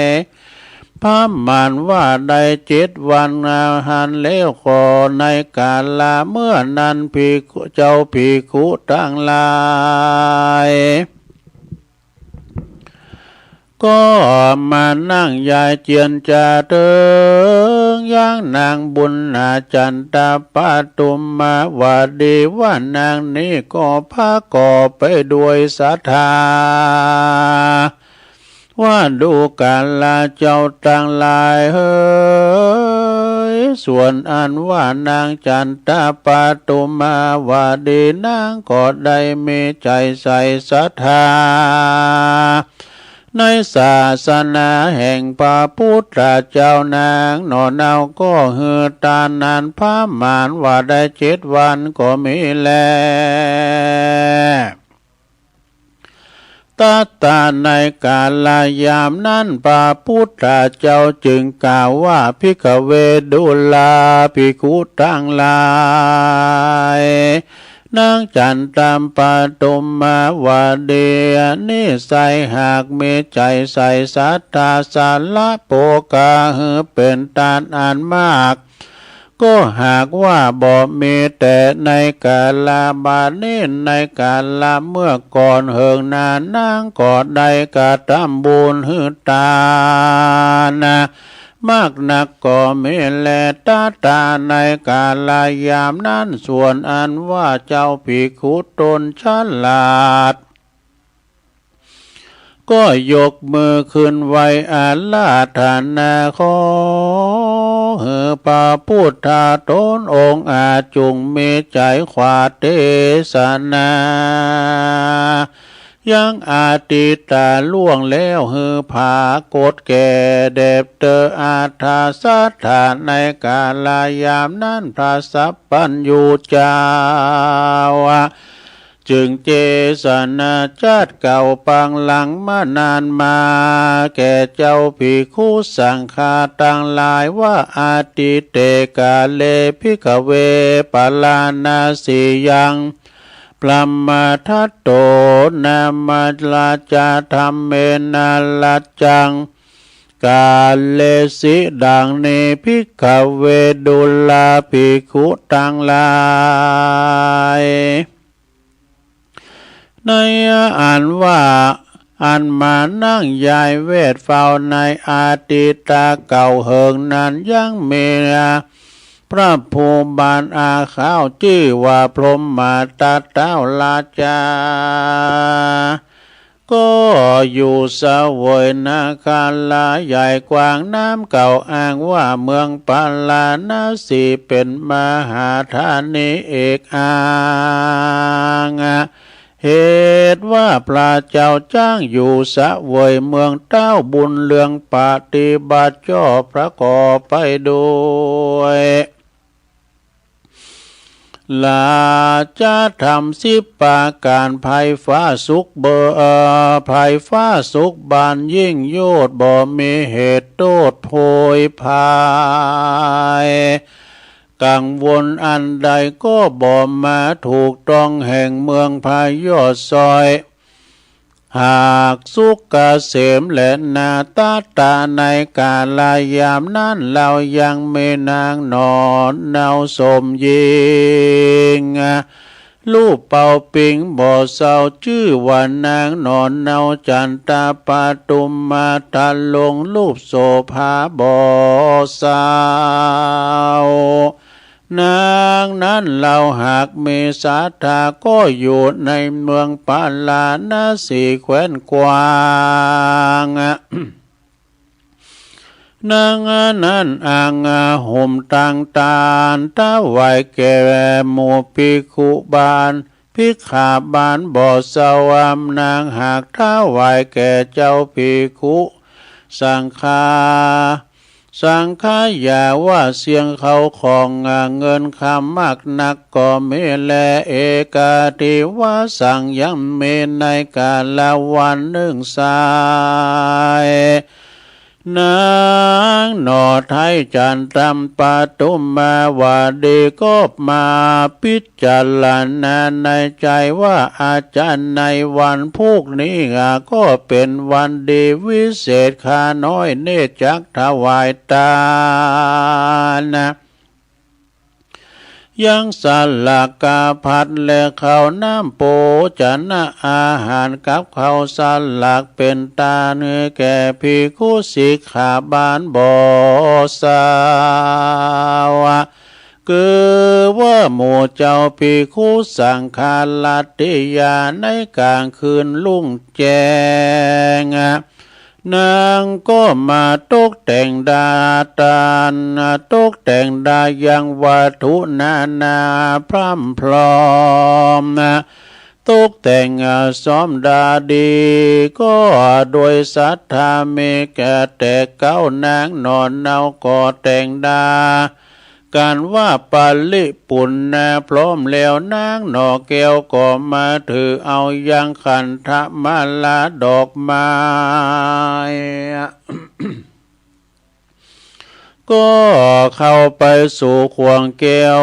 ประมาณว่าได้เจ็ดวันหั้นแล้ว ก็ในกาละเมื่อนั้น ภิกขุ เจ้าภิกขุตังหลาย ก็มานั่งยายเจียรจาเถิงยังนางบุญนาจันตะปทุมมาวดี ว่านางนี้ก็ประกอบไปด้วยศรัทธา ว่าดูกราเจ้าตังหลายเหย ส่วนอันว่านางจันตะปทุมมาวดี นางก็ได้มีใจ๋ใส่ศรัทธา ในศาสนาแห่งพระพุทธเจ้านางหนอ เนาก็หื้อตานนั้นประมาณว่าได้เจ็ดวันก็มีแล ตัตตา ในกาละยามนั้น พระพุทธเจ้าจึงกล่าวว่า ภิกขเว ดูราภิกขุตังหลาย นางจันตะปทุมมาวดีนี้ไซร้หากมีใจ๋ใส่ศรัทธาสละโภคะหื้อเป๋นตานอันมาก ก็หากว่าบ่มี แต่ในกาละบัดนี้ ในกาละเมื่อก่อนเหิงนาน นางก็ได้กระทำบุญหื้อตานมากนักก็มีแล ตัตตา ในกาละยามนั้น ส่วนอันว่าเจ้าภิกขุต๋นฉลาด ก็ยกมือขึ้นไหว้อาราธนาขอหื้อพระพุทธต๋นองค์อาจจงมีใจ๋ขวาเตสนา ยังอดีตล่วงแล้วหื้อผากฏแก่แด่เต๊อะ อัตถสัตถะ ในกาละยามนั้น พระสัพพัญญูเจ้า จึงเตสนาจัดเกล่าวปังหลังมานานมา แก่เจ้าภิกขุสังฆะตังหลายว่า อดีเตกาเล ภิกขเว ปาราณสียัง บรมทัตโต นามา รัจจะ ธัมเมนะ รัจจัง กาเลสิ ดังนี้ ภิกขเว ดูราภิกขุตังหลาย ในอันว่าอันมานั่งยายแวดเฝ้าในอดีตะเก่าเหิงนั้น ยังมีพระภูบาลอาขาวจื้อว่าพรหมทัตเต๊าราชา ก็อยู่เสวยนาคราใหญ่กว้าง นามเก่าอ้างว่าเมืองปาราณสี เป๋นมหาธานีเอกอ้าง เหตุว่าพระเจ้าจ้างอยู่เสวยเมืองเต๊า บุญเรื่องปฏิบัติชอบประกอบไปด้วย ราชธรรมสิบประก๋าน ไพร่ฟ้าสุขเบิก เอ่อ ไพร่ฟ้าสุขบานยิ่งโยชน์ บ่มีเหตุโต้ษโผยภัย กังวลอันใดก็บ่มาถูกต้องแห่งเมืองพยศอย หากสุขเกษมแลนา ตัตตา ในกาละยามนั้น เฮายังมีนางหนอนเนาสมหญิง รูปเป๋าปิงบ่เศร้า จื้อว่านางหนอนเนาจันตะปทุมมา ทรงรูปโสภาบ่เศร้า นางนั้นเฮาหากมีศรัทธา ก็อยู่ในเมืองปาราณสีแคว้นกว้าง นางนั้นอ้างห่มตังตานถวายแก่หมู่ภิกขุบาล ภิกขาบาลบ่เศร้า นางหากถวายแก่เจ้าภิกขุสังฆา สังขยาว่าเสี้ยงเข้าของเงินคำมากนักก็มีแล เอกัตถิวสัง ยังมีในกาละวันนึ่งไซร้ นางหน่อไท้จันตะปาตุมมาวดีก็มาพิจารณาในใจ๋ว่า อาจารย์ ในวันพูกนี้ก็เป๋นวันดีวิเศษ ข้าน้อยเน่ยจักถวายตาน ยังสลากพัดและข้าวน้ำโภชนะอาหารกับข้าวสลากเป๋นตานหื้อแก่ภิกขุสิกขาบาลบ่สาว คือว่าหมู่เจ้าภิกขุสังฆาราติยาในก๋างคืนรุ่งแจ้ง นางก็มาตกแต่งดาตาน ตกแต่งดายังวัตถุนานาพร่ำพร้อม ตกแต่งซ้อมดาดี ก็โดยศรัทธามีแก่แต่เก๊านางหน่อเนาก็แต่งดา กั๋นว่าปริปุณณาพร้อมแล้ว นางหน่อแก้วก็มาถือเอายังขันธมาลาดอกไม้ ก็เข้าไปสู่ข่วงแก้ว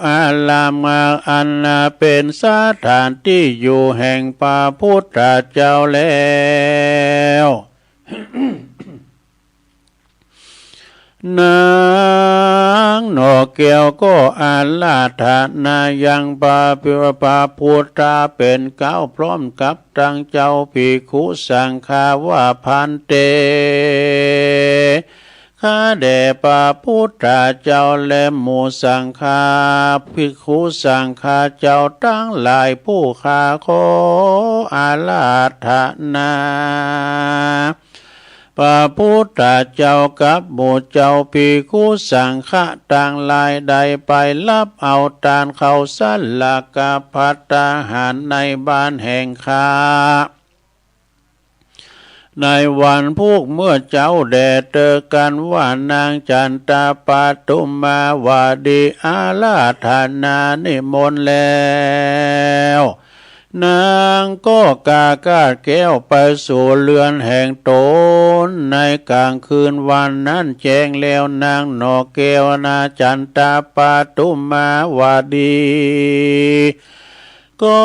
อารามอันเป๋นสถานตี้อยู่แห่งพระพุทธเจ้าแล้ว นางหน่อแก้วก็อาราธนายังพระ พระพุทธเป๋นเก๊าพร้อมกับตังเจ้าภิกขุสังฆาว่า ภันเต ข้าแด่พระพุทธเจ้าและหมู่สังฆา ภิกขุสังฆาเจ้าตังหลายผู้ข้าขออาราธนา พระพุทธเจ้ากับหมู่เจ้าภิกขุสังฆะตังหลายได้ไปฮับเอาตานข้าวสลากพัตตาหารในบ้านแห่งข้า ในวันพูกเมื่อเจ๊าแด่เต๊อ กั๋นว่านางจันตะปาตุมมาวดีอาราธนานิมนต์แล้ว นางก็กาคาดแก้วไปสู่เฮือนแห่งตนในก๋างคืนวันนั้นแจ้งแล้ว นางหน่อแก้วนาจันตะปาตุมมาวดี ก็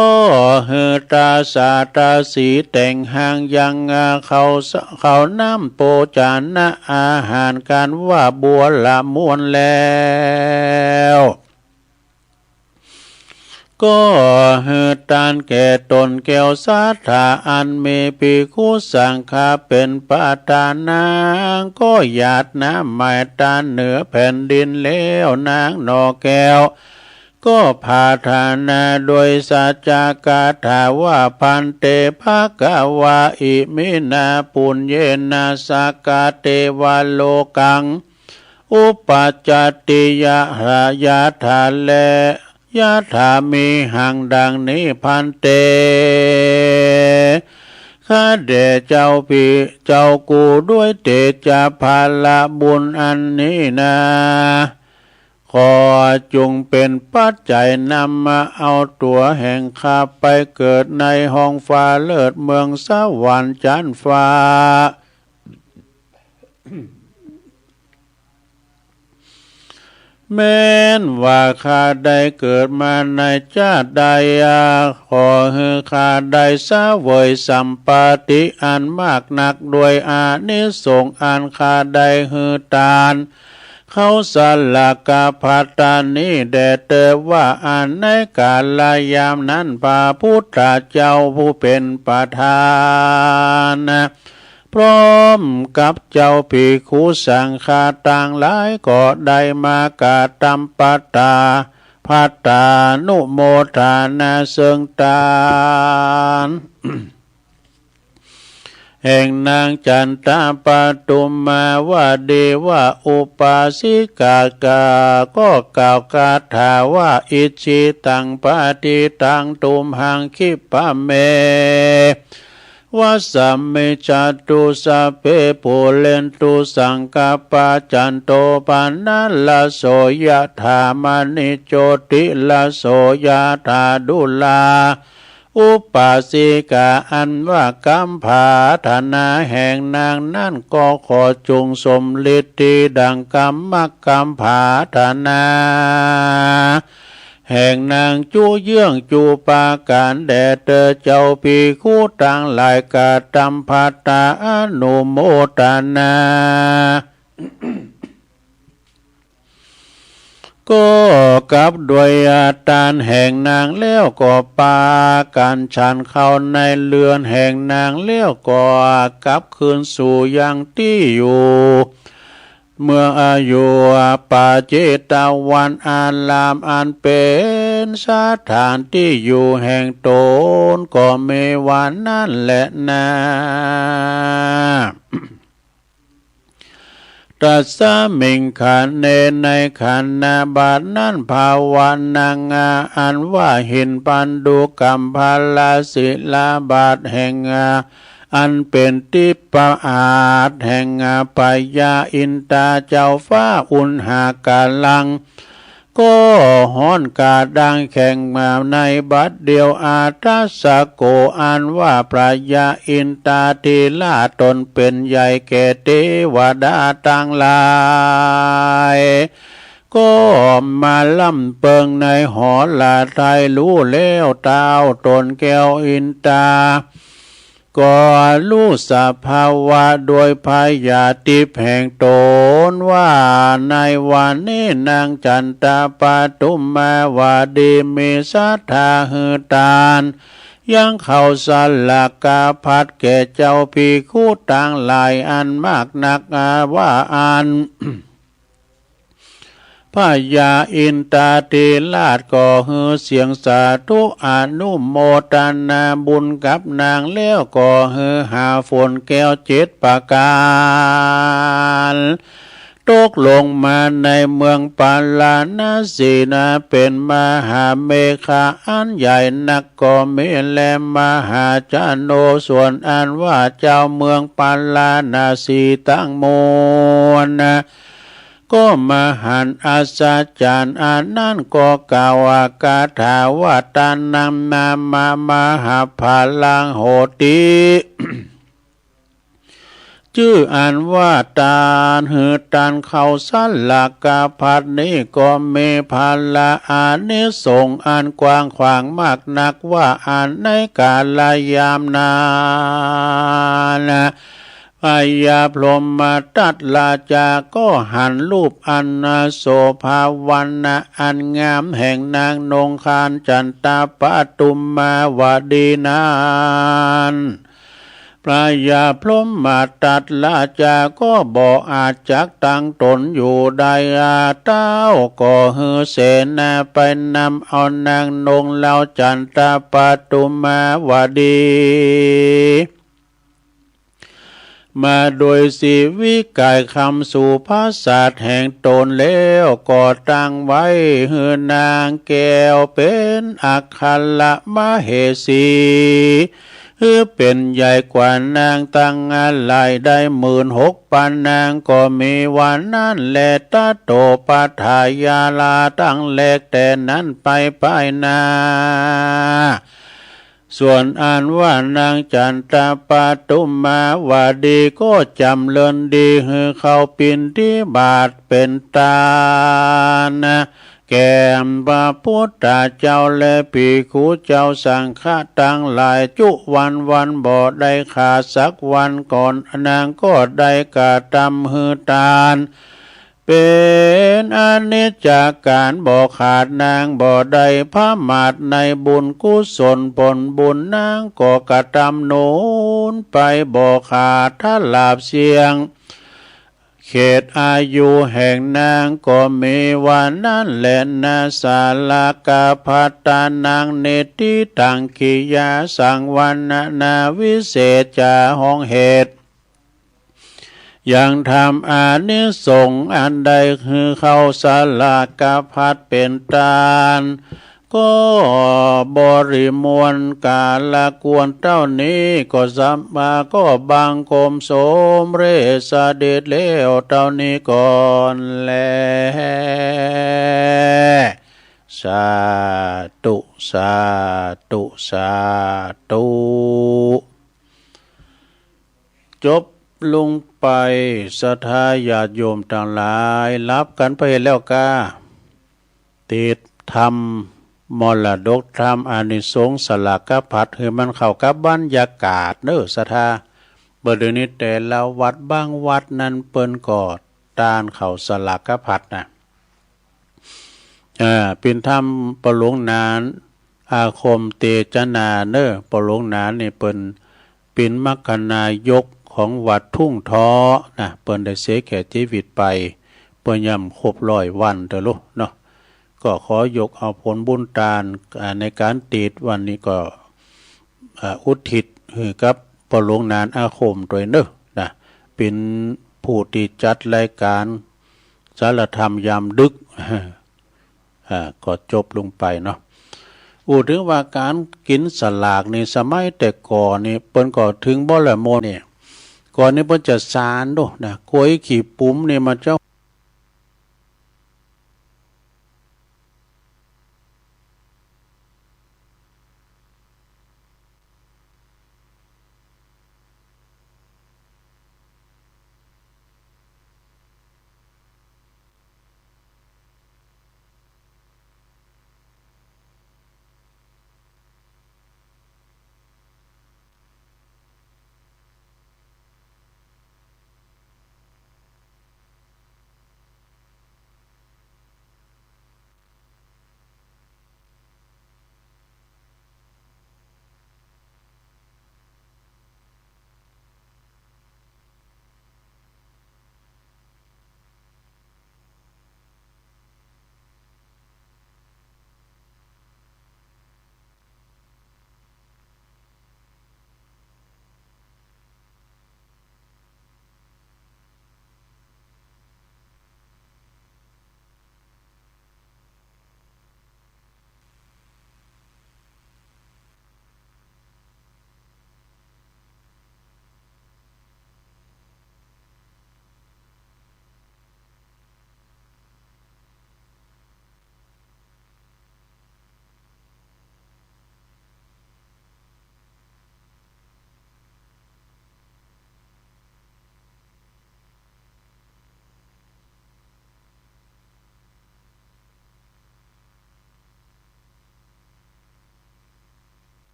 หื้อตาสาตาสีแต่งหางยังข้าว ข้าวน้ำโภชนะอาหารกั๋นว่าบัวละมวลแล้ว ก็หื้อตานแก่ต๋นแก้วศรัทธาอันมีภิกขุสังฆาเป๋นประธาน นางก็หยาดน้ำหมายตานเหนือแผ่นดินแล้ว นางหน่อแก้ว ก็ปรารถนาโดยสัจจคาถาว่า ภันเต ภะคะวา อิมินา ปุญเญนะ สักขะเตวะโลกัง อุปัชฌัตติ ยะถา ยะถา และ ยะถา มีหังดังนี้ ภันเต ข้าแด่เจ้าภิกขุ เจ้ากูด้วยเตจะผละบุญอันนี้นา ขอจุ่งเป๋นปัจจัยนำมาเอาตั๋วแห่งข้าไปเกิดในห้องฟ้าเลิศเมืองสวรรค์จั๊นฟ้า แม้นว่าข้าได้เกิดมาในจาติใด ขอหื้อข้าได้เสวยสัมปติอันมากนัก ด้วยอานิสงส์อันข้าได้หื้อตาน ข้าวสลากพัตตานี้แด่เต๊อ ว่าอั้น ในกาลยามนั้น พระพุทธเจ้าผู้เป๋นประธาน พร้อมกับเจ้าภิกขุสังฆาตังหลายก็ได้มากระตำปัตตา พัตตานุโมทนาเซิงตาน แห่งนางจันตะปาตุมมาวดีว่า อุปาสิกาก็กล่าวคาถาว่า อิจฉิตัง ปะติตัง ตุมหัง คิปะเม วัสสะมิจฉตุ สัพเพ ปูเรนตุ สังกัปปา จันโท ปะนะระโส ยะถา มะณิ โชติระโส ยะถา ดูรา อุปาสิกาอันว่ากำผาถนาแห่งนางนั้นก็ขอจงสำเร็จตี้ดั่งกำมักกำผาถนาแห่งนางจุเยื่องจุปาการแด่เธอเจ้าภิกขุตังหลาย กระตำภัตตาอนุโมตนา ก็กับด้วยอาตานแห่งนางแล้วก็ปากั๋นฉันเข้าในเฮือนแห่งนางแล้วก็กับคืนสู่ยังตี้อยู่ เมืองอยู่ปาเจตวันอารามอันเป๋นสถานตี้อยู่แห่งต๋นก็มีว่านั้นแลนา ตัสสมิงขณะ ในขณะบัดนั้น ภาวนางอันว่าหินปันดุกัมภลศิลาบาทแห่งอันเป๋นตี้ประอาดแห่งพญาอินทราเจ้าฟ้าอุณหกาลัง ก็ฮ้อนกระด้างแข็งมาในบัดเดี่ยว อาทัสสะโก อันว่าพญาอินทราธิราชต๋นเป๋นใหญ่แก่เตวดาตังหลาย ก็มาล่ำเปิงในหอระไทย ฮู้แล้วเต้าต๋นแก้วอินทรา ก็ฮู้สภาวะโดยพยาทิพย์แห่งต๋นว่า ในวันนี้นางจันตะปทุมมาวดีมีศรัทธาหื้อตานยังข้าวสลากพัดแก่เจ้าภิกขุตังหลายอันมากนักว่าอั้น พญาอินทราธิราชก็หื้อเสียงสาธุอนุโมตนาบุญกับนางแล้วก็หื้อหาฝนแก้วเจ็ดประก๋าน ตกลงมาในเมืองปาราณสีนา เป๋นมหาเมฆะอันใหญ่นักก็มีแล มหาชโน ส่วนอันว่าเจ้าเมืองปาราณสีตังมวล ก็มาหันอัศจรรย์อันนั้นก็กล่าวว่า คาถาว่า ตานังนามะมหาภาลังโหติ จื้ออันว่าตานหื้อตานข้าวสลากพัดนี้ก็มีผละอานิสงส์อันกว้างขวางมากนักว่าอั้น ในกาลยามนั้น พญาพรหมทัตราชาก็หันรูปอันโสภาวันนะอันงามแห่งนางนงคานจันตะปทุมมาวดีนั้น พญาพรหมทัตราชาก็บ่อาจจักตั้งต๋นอยู่ได้ เต้าก็หื้อเสนาไปนำเอานางนงเหล่าจันตะปทุมมาวดี มาโดยสีวิไกยคำสู่ผาสาทแห่งต๋นแล้ว ก็ตั้งไว้หื้อนางแก้วเป๋นอัครมเหสี หื้อเป๋นใหญ่กว่านางตังหลายได้หมื่นหกปันนางก็มีว่านั้นแล ตโตปัฏฐายาลา ตั้งแลแต่นั้นไปภายหน้า ส่วนอันว่านางจันตะปทุมมาวดีก็จ๋ำเริญดีหื้อข้าวปิณฑบาตเป๋นตาน แก่พระพุทธเจ้าและภิกขุเจ้าสังฆะตังหลายจุวันวันบ่ได้ขาดสักวัน ก็นางก็ได้กระตำหื้อตาน เป๋นอนิจจาการบ่ขาด นางบ่ได้ผมาทในบุญกุศลผลบุญ นางก็กระตำหนุนไปบ่ขาด ทราบเสี้ยงเขตอายุแห่งนางก็มีว่านั้นแลนา สลากพัตตานัง นิฏฐิตัง กิยาสัง วรรณนาวิเศษจา ห้องเหตุ ยังธรรมอานิสงส์อันได้หื้อข้าวสลากพัตเป๋นตาน ก็บริมวลกาละควรเต้านี้ ก็สมา ก็บังคมสมเร็จเสด็จแล้วเต้านี้ก่อนแล สาธุ สาธุ สาธุ จบลงไป ศรัทธาญาติโยมตังหลาย หลับกั๋นไปแล้วก้า ติดธรรม มรดกธรรม อานิสงส์สลากพัด หื้อมันเข้ากับบรรยากาศเน่อ ศรัทธา บ่าเดี่ยวนี้แต่ละวัด บางวัดนั้นเปิ้นก็ตานเข้าสลากพัดนะ อ่า เป๋นธรรมป้อหลวงหนาน อาคมเตจนาเน่อ ป้อหลวงหนานนี่เปิ้นเป๋นมรรคนายกของวัดทุ่งท้อนะ เปิ้นได้เสียแก่จีวิตไป เปิ้นย่ำครบร้อยวันเต๊อะลูกเนาะ ก็ขอยกเอาผลบุญตาน อ่า ในก๋านติดวันนี้ก็ อ่า อุทิศหื้อกับป้อหลวงหนานอาคมตวยเน่อนะ เป๋นผู้ตี้จัดรายก๋านสารธรรมยามดึก อ่า ก็จบลงไปเนาะ อู้เถิงว่าก๋านกิ๋นสลากนี่ สมัยแต่ก่อนนี่ เปิ้นก็เถิงบ่ละโมนี่ ก่อนนี่เปิ้นจะสานโดนะ ควยขี้ปุ๋มนี่มาเจ้า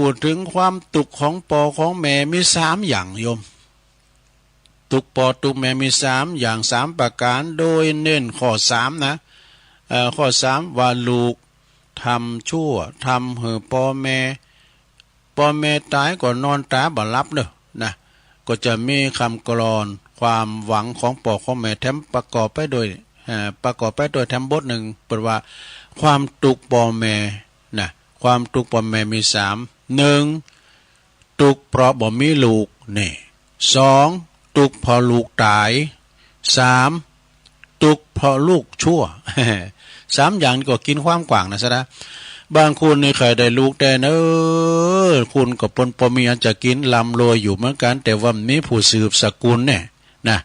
พูดเถิงความตุ๊กข์ของป้อของแม่มีสามอย่างโยม ตุ๊กข์ป้อตุ๊กข์แม่มีสามอย่าง สามประก๋าน โดยเน้นข้อสามนะ เอ่อ ข้อสามว่าลูกทำชั่ว ทำหื้อป้อแม่ ป้อแม่ต๋ายก็นอนต๋าบ่หลับเน่อนะ ก็จะมีกำกลอนความหวังของป้อของแม่แถมประกอบไปด้วย เอ่อ ประกอบไปด้วยแถมบทนึ่ง เปิ้นว่าความตุ๊กข์ป้อแม่นะ ความตุ๊กข์ป้อแม่มีสาม นึ่ง ตุ๊กข์เพราะบ่มีลูก นี่ สอง ตุ๊กข์เพราะลูกต๋าย สาม ตุ๊กข์เพราะลูกชั่ว สามอย่างนี้ก็กิ๋นความกว้างนะสะดา บางคนนี่ใค่ได้ลูกแต๊เน่อ คนก็ปนปอมีอันจะกิ๋น ร่ำรวยอยู่เหมือนกั๋น แต่ว่าบ่มีผู้สืบสกุลเนี่ยนะ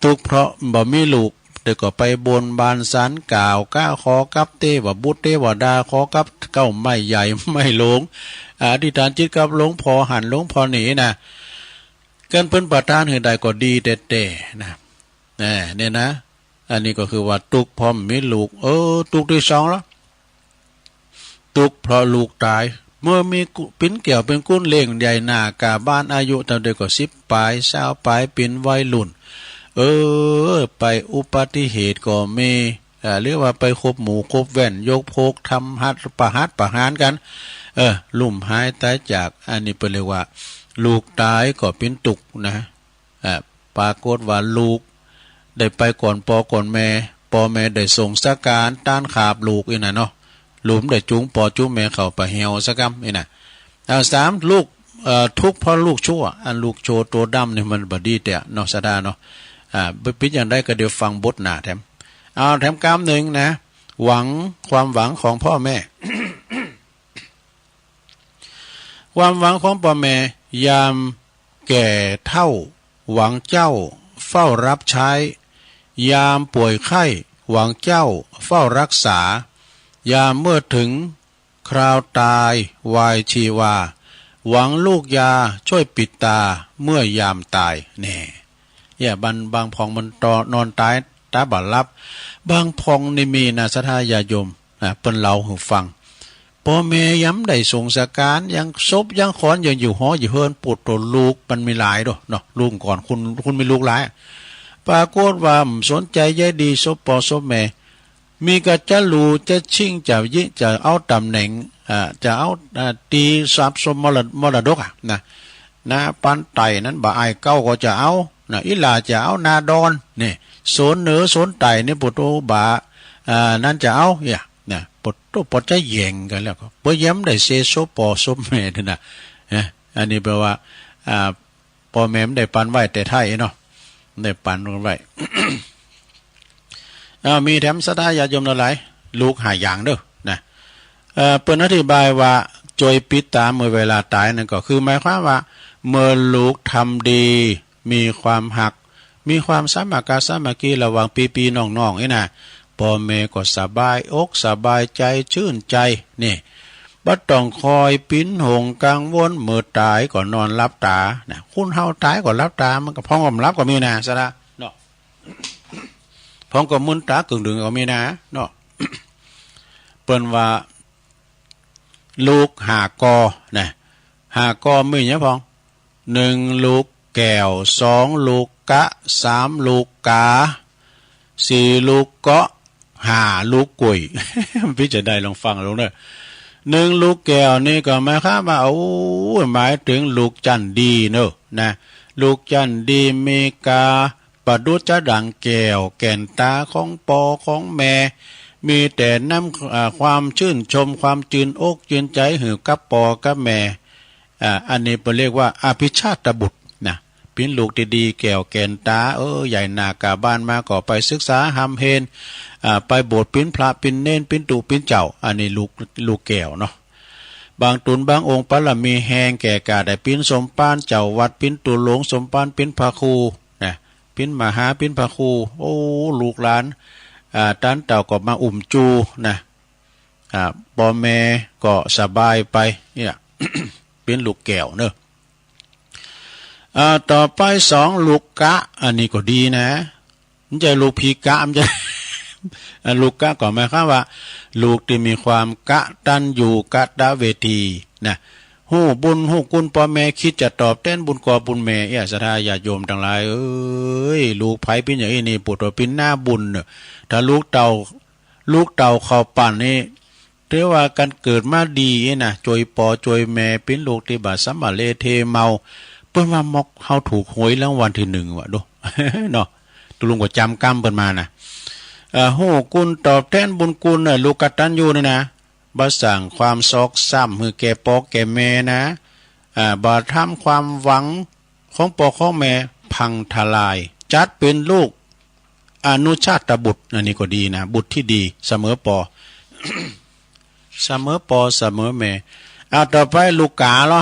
ตุ๊กข์เพราะบ่มีลูก แต่ก็ไปบนบานศาลกล่าว กราบขอกับเตวบุตรเตวดา ขอกับเก๊าไม้ใหญ่ไม้หลวง อธิษฐานจิตกับหลวงพ่อหั้นหลวงพ่อนี่นะ คันเปิ้นประทานหื้อได้ก็ดีแต๊ๆ นะ แน่ เนี่ยนะ อันนี้ก็คือว่าตุ๊กข์เพราะบ่มีลูก เออ ตุ๊กข์ตี้สองละ ตุ๊กข์เพราะลูกต๋าย เมื่อมีกุ เป๋นแก้วเป๋นกุนเลี้ยงใหญ่หน้ากล้าบาน อายุเต้าใดก็สิบป๋าย ซาวป๋าย เป๋นวัยรุ่น เออ ไปอุบัติเหตุก็มี อ่า หรือว่าไปคบหมู่คบแว่น ยกพกทำหัตถ์ประหัตถ์ประหารกั๋น เออ ลุ่มหายต๋ายจาก อันนี้เปิ้นเรียกว่าลูกต๋ายก็เป๋นตุ๊กข์นะ อ่า ปรากฏว่าลูกได้ไปก่อนป้อก่อนแม่ ป้อแม่ได้ส่งสก๋านต้านขาบลูกอี้น่ะเนาะ ลูกบ่ได้จูงป้อจูงแม่เข้าไปแฮวสักกำอี้น่ะ เอา สาม ลูก เอ่อ ตุ๊กข์เพราะลูกชั่ว อันลูกชั่วตั๋วดำนี่มันบ่ดีแต๊เนาะสะดาเนาะ อ่า บ่เป๋นอย่างใดก็เดี๋ยวฟังบทหน้าแถม เอา แถมกำนึ่งนะ หวัง ความหวังของป้อแม่ ความหวังของป้อแม่ ยามแก่เฒ่า หวังเจ้าเฝ้ารับใช้ ยามป่วยไข้ หวังเจ้าเฝ้ารักษา ยามเมื่อเถิงคราวตายวายชีวา หวังลูกยาช่วยปิดตาเมื่อยามต๋าย แน่ เนี่ย บาง บางพ่องมันต๋อ นอนต๋ายต๋าบ่หลับ บางพ่องนี่มีนะ ศรัทธาญาติโยม อ่ะ เปิ้นเล่าหื้อฟัง ป้อแม่ยังบ่ได้ส่งสก๋าน ยังศพยังขอน ยังอยู่หออยู่เฮือน ปู๊ดโต ลูกมันมีหลายโดเนาะ ลูกก่อน คุณ คุณมีลูกหลาย ปรากฏว่าบ่สนใจ๋ใยดีศพป้อศพแม่ มีก้าจะหลู่จะชิง จะยิ จะเอาต๋ำแหน่ง อ่า จะเอา อ่า ตี้ทรัพย์สม มรด- มรดกอะนะ นะ ปานไต่นั้นบ่อายเก๊าก็จะเอานะ อีหล่าจะเอานาดอน นี่ โสนเหนือโสนใต้นี่ ปู๊ดโต บ่า อ่า นั้นจะเอา เนี่ย นะ ปู๊ดโต ปอจะแย่งกั๋นแล้วก็ เปื้อยังบ่ได้เสียศพป้อศพแม่นี่นะ นะ อันนี้แปลว่า อ่า ป้อแม่บ่ได้ปันไว้แต่ไท้เนาะ บ่ได้ปันกั๋นไว้ อ้าว มีแถมศรัทธาญาติโยมตังหลาย ลูกห้าอย่างเน่อนะ เอ่อ เปิ้นอธิบายว่า จ้วยปิดต๋าเมื่อเวลาต๋ายนั่นก็คือหมายความว่า เมื่อลูกทำดี มีความฮัก มีความสามัคคาสามัคคีระหว่างปี้ๆ น้องๆ นี่นะ ป้อแม่ก็สบายอกสบายใจ๋ จื้นใจ๋ นี่ บ่ต้องคอยเป๋นห่วงกังวล เมื่อต๋ายก็นอนหลับต๋า นะ คนเฮาต๋ายก็หลับต๋า มันก็พ่องก็บ่หลับก็มีนะ ศรัทธาเนาะ พ่องก็มึนต๋ากึ่งดึงก็มีนะ เนาะ เปิ้นว่า ลูกห้าก่อ นะ ห้าก่อมีหยังพ่อง นึ่งลูกแก้ว สองลูกกะ สามลูกกา สี่ลูกเกาะ ห้าลูกกุ้ย ปี้จะได้ลองฟังลองเน่อ นึ่งลูกแก้วนี่ก็หมายความว่า โอ้ หมายเถิงลูกจั้นดีเน่อ นะ ลูกจั้นดีมีกา ประดุจจะดั่งแก้วแก่นต๋าของป้อของแม่ มีแต่น้ำ อ่า ความจื้นชม ความจื้นอกจื้นใจ๋หื้อกับป้อกับแม่ อ่า อันนี้เปิ้นเรียกว่าอภิชาตบุตรนะ เป๋นลูกตี้ดีแก้วแก่นต๋า เออ ใหญ่หน้ากล้าบานมาก็ไปศึกษาฮ่ำเฮน อ่า ไปบวชเป๋นพระเป๋นเณร เป๋นตุ๊เป๋นเจ้า อันนี้ลูก ลูกแก้วเนาะ บางต๋นบางองค์ปารมีแฮงแก่กล้าได้เป๋นสมภารเจ้าวัด เป๋นตุ๊หลวงสมภาร เป๋นพระครูนะ เป๋นมหา เป๋นพระครู โอ้ ลูกหลาน อ่า ต้านเต้าก็มาอุ้มจู๋นะ อ่า ป้อแม่ก็สบายไป เนี่ย เป๋นลูกแก้วเน่อ อ่า ต่อไปสองลูกกะ อันนี้ก็ดีนะ บ่ใจ้ลูกผีกะ บ่ใจ้ อ่า ลูกกะก็หมายความว่า ลูกตี้มีความกตัญญูกตเวทีนะ ฮู้บุญฮู้คุณป้อแม่ กึ๊ดจะตอบแตนบุญป้อบุญแม่ เอ้ย ศรัทธาญาติโยมตังหลายเอ๋ย ลูกใผเป๋นอย่างอี้นี่ ปู้โตเป๋นนาบุญเน่อ ถ้าลูกเต้า ลูกเต้าเข้าป้านนี่ ถือว่ากั๋นเกิดมาดีนะ จ้วยป้อจ้วยแม่ เป๋นลูกตี้บ่สำมะเลเทเมา เปิ้นว่ามอกเฮาถูกหวยรางวัลตี้นึ่งวะ ดู เนาะ ตุ๊ลุงก็จ๋ำกำเปิ้นมานะ เอ่อ ฮู้คุณตอบแตนบุญคุณเน่อ ลูกกตัญญูนี่นะ บ่สร้างความซอกช้ำหื้อแก่ป้อแก่แม่นะ อ่า บ่ทำความหวังของป้อของแม่พังทลาย จัดเป๋นลูกอนุชาตบุตร อันนี้ก็ดีนะ บุตรที่ดีเสมอป้อ เสมอป้อเสมอแม่ อ่า ต่อไปลูกก๋าลอ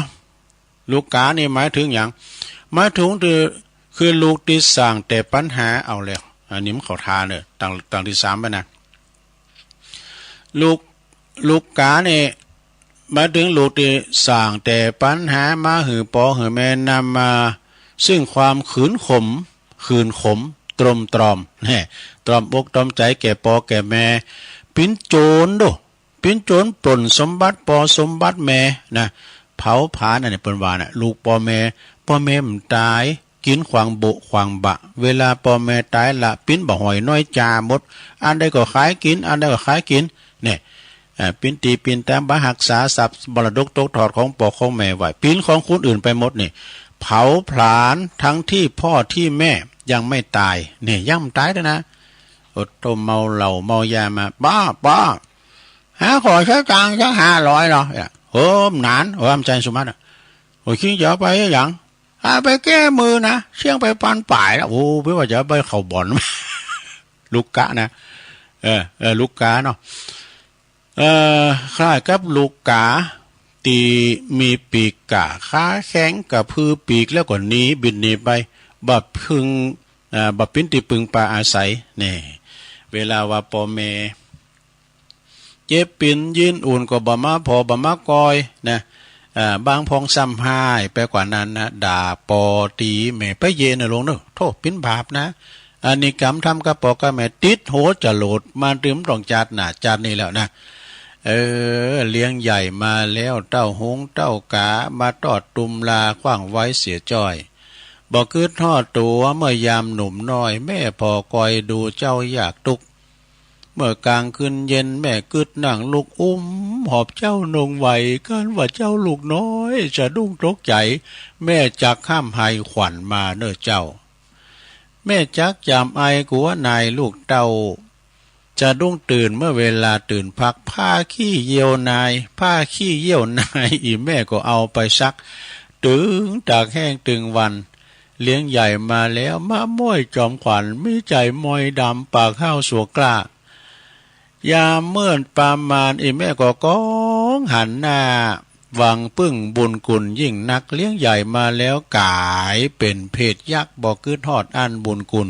ลูกก๋านี่หมายเถิงหยัง หมายเถิงคือ คือลูกตี้สร้างแต่ปัญหา เอาแล้ว อันนี้มันเข้าท่าเน่อ ตัง ตังตี้สามไปนะ ลูก ลูกก๋านี่ หมายเถิงลูกตี้สร้างแต่ปัญหามาหื้อป้อหื้อแม่ นำมาซึ่งความขื่นขม ขื่นขม ตรมตรอม แน่ ตรอมอกตรอมใจ๋แก่ป้อแก่แม่ เป๋นโจรโด เป๋นโจรปล้นสมบัติป้อสมบัติแม่นะ เผาผลาญอันนี้เปิ้นว่านะ ลูกป้อแม่ ป้อแม่บ่ต๋าย กิ๋นขว้างโบะขว้างบะ เวลาป้อแม่ต๋ายละ ปิ้นบ่หอยน้อยจ๋าหมด อันใดก็ขายกิ๋น อันใดก็ขายกิ๋น เนี่ย เอ่อ ปิ้นตี้ปิ้นตางบ่ฮักษาทรัพย์มรดกตกทอดของป้อของแม่ไว้ ปิ้นของคนอื่นไปหมดนี่ เผาผลาญทั้งตี้ป้อตี้แม่ยังไม่ต๋าย เนี่ย ยังบ่ต๋ายเลยนะ โอ้โธ่ เมาเหล้าเมายามา ป้อ ป้อ หาขอสักตังค์สักห้าร้อยลอ เนี่ย โอ้ หนาน โอ้ บ่ใจ้สุมัติอะ โอ้ คิดจะเอาไปหยัง เอาไปแก้มือนะ เสี้ยงไปปันป๋ายแล้ว โอ้ เปิ้นว่าจะเอาไปเข้าบ่อน ลูกก๋านะ เออ เออ ลูกก๋าเนาะ เอ่อ คล้ายกับลูกก๋าตี้มีปีกก้าขาแข็ง กระพือปีกแล้วก็หนี บินหนีไป บ่เปิง อ่า บ่เป๋นตี้เปิงปาอาศัย แน่ เวลาว่าป้อแม่ เจ็บเป๋นเย็นอุ่นก็บ่มาผ่อบ่มาก่อยนะ อ่า บางพ่องซ้ำฮ้ายไปกว่านั้นนะ ด่าป้อตี๋แม่ ไปเยียะเน่อลุงเน่อ โธ่ เป๋นบาปนะ อันนี้กรรมทำกับป้อกับแม่ ติดหัวจรวดมาตึงต้องจาติหน้าจาตินี้แล้วนะ เออ เลี้ยงใหญ่มาแล้ว เต้าฮงเต้าก๋า มาตอดตุมลาขว้างไว้เสียจ้อย บ่กึ๊ดฮอดตั๋วเมื่อยามหนุ่มน้อย แม่ผ่อคอยดูเจ้ายากตุ๊กข์ เมื่อกลางคืนเย็นแม่กึ๊ดนั่งลุก อุ้มหอบเจ้านุ่งไหว ครั้นว่าเจ้าลูกน้อยสะดุ้งตกใจ๋ แม่จักห้ามไห้ขวัญมาเน่อเจ้า แม่จักจำอายกั๋วนายลูกเต้า สะดุ้งตื่นเมื่อเวลาตื่นพัก ผ้าขี้เยี่ยวนาย ผ้าขี้เยี่ยวนาย อี่แม่ก็เอาไปซัก ตึงตากแห้งตึงวัน เลี้ยงใหญ่มาแล้ว มาม่วยจอมขวัญ มีใจ๋มอยดำ ปากห้าวสัวกล้า ยามเมื่อประมาณ อี่แม่ก็ก้องหันหน้า หวังปึ้งบุญคุณยิ่งนัก เลี้ยงใหญ่มาแล้วก๋ายเป๋นเพศยักษ์ บ่กึ๊ดฮอดอั้นบุญคุณ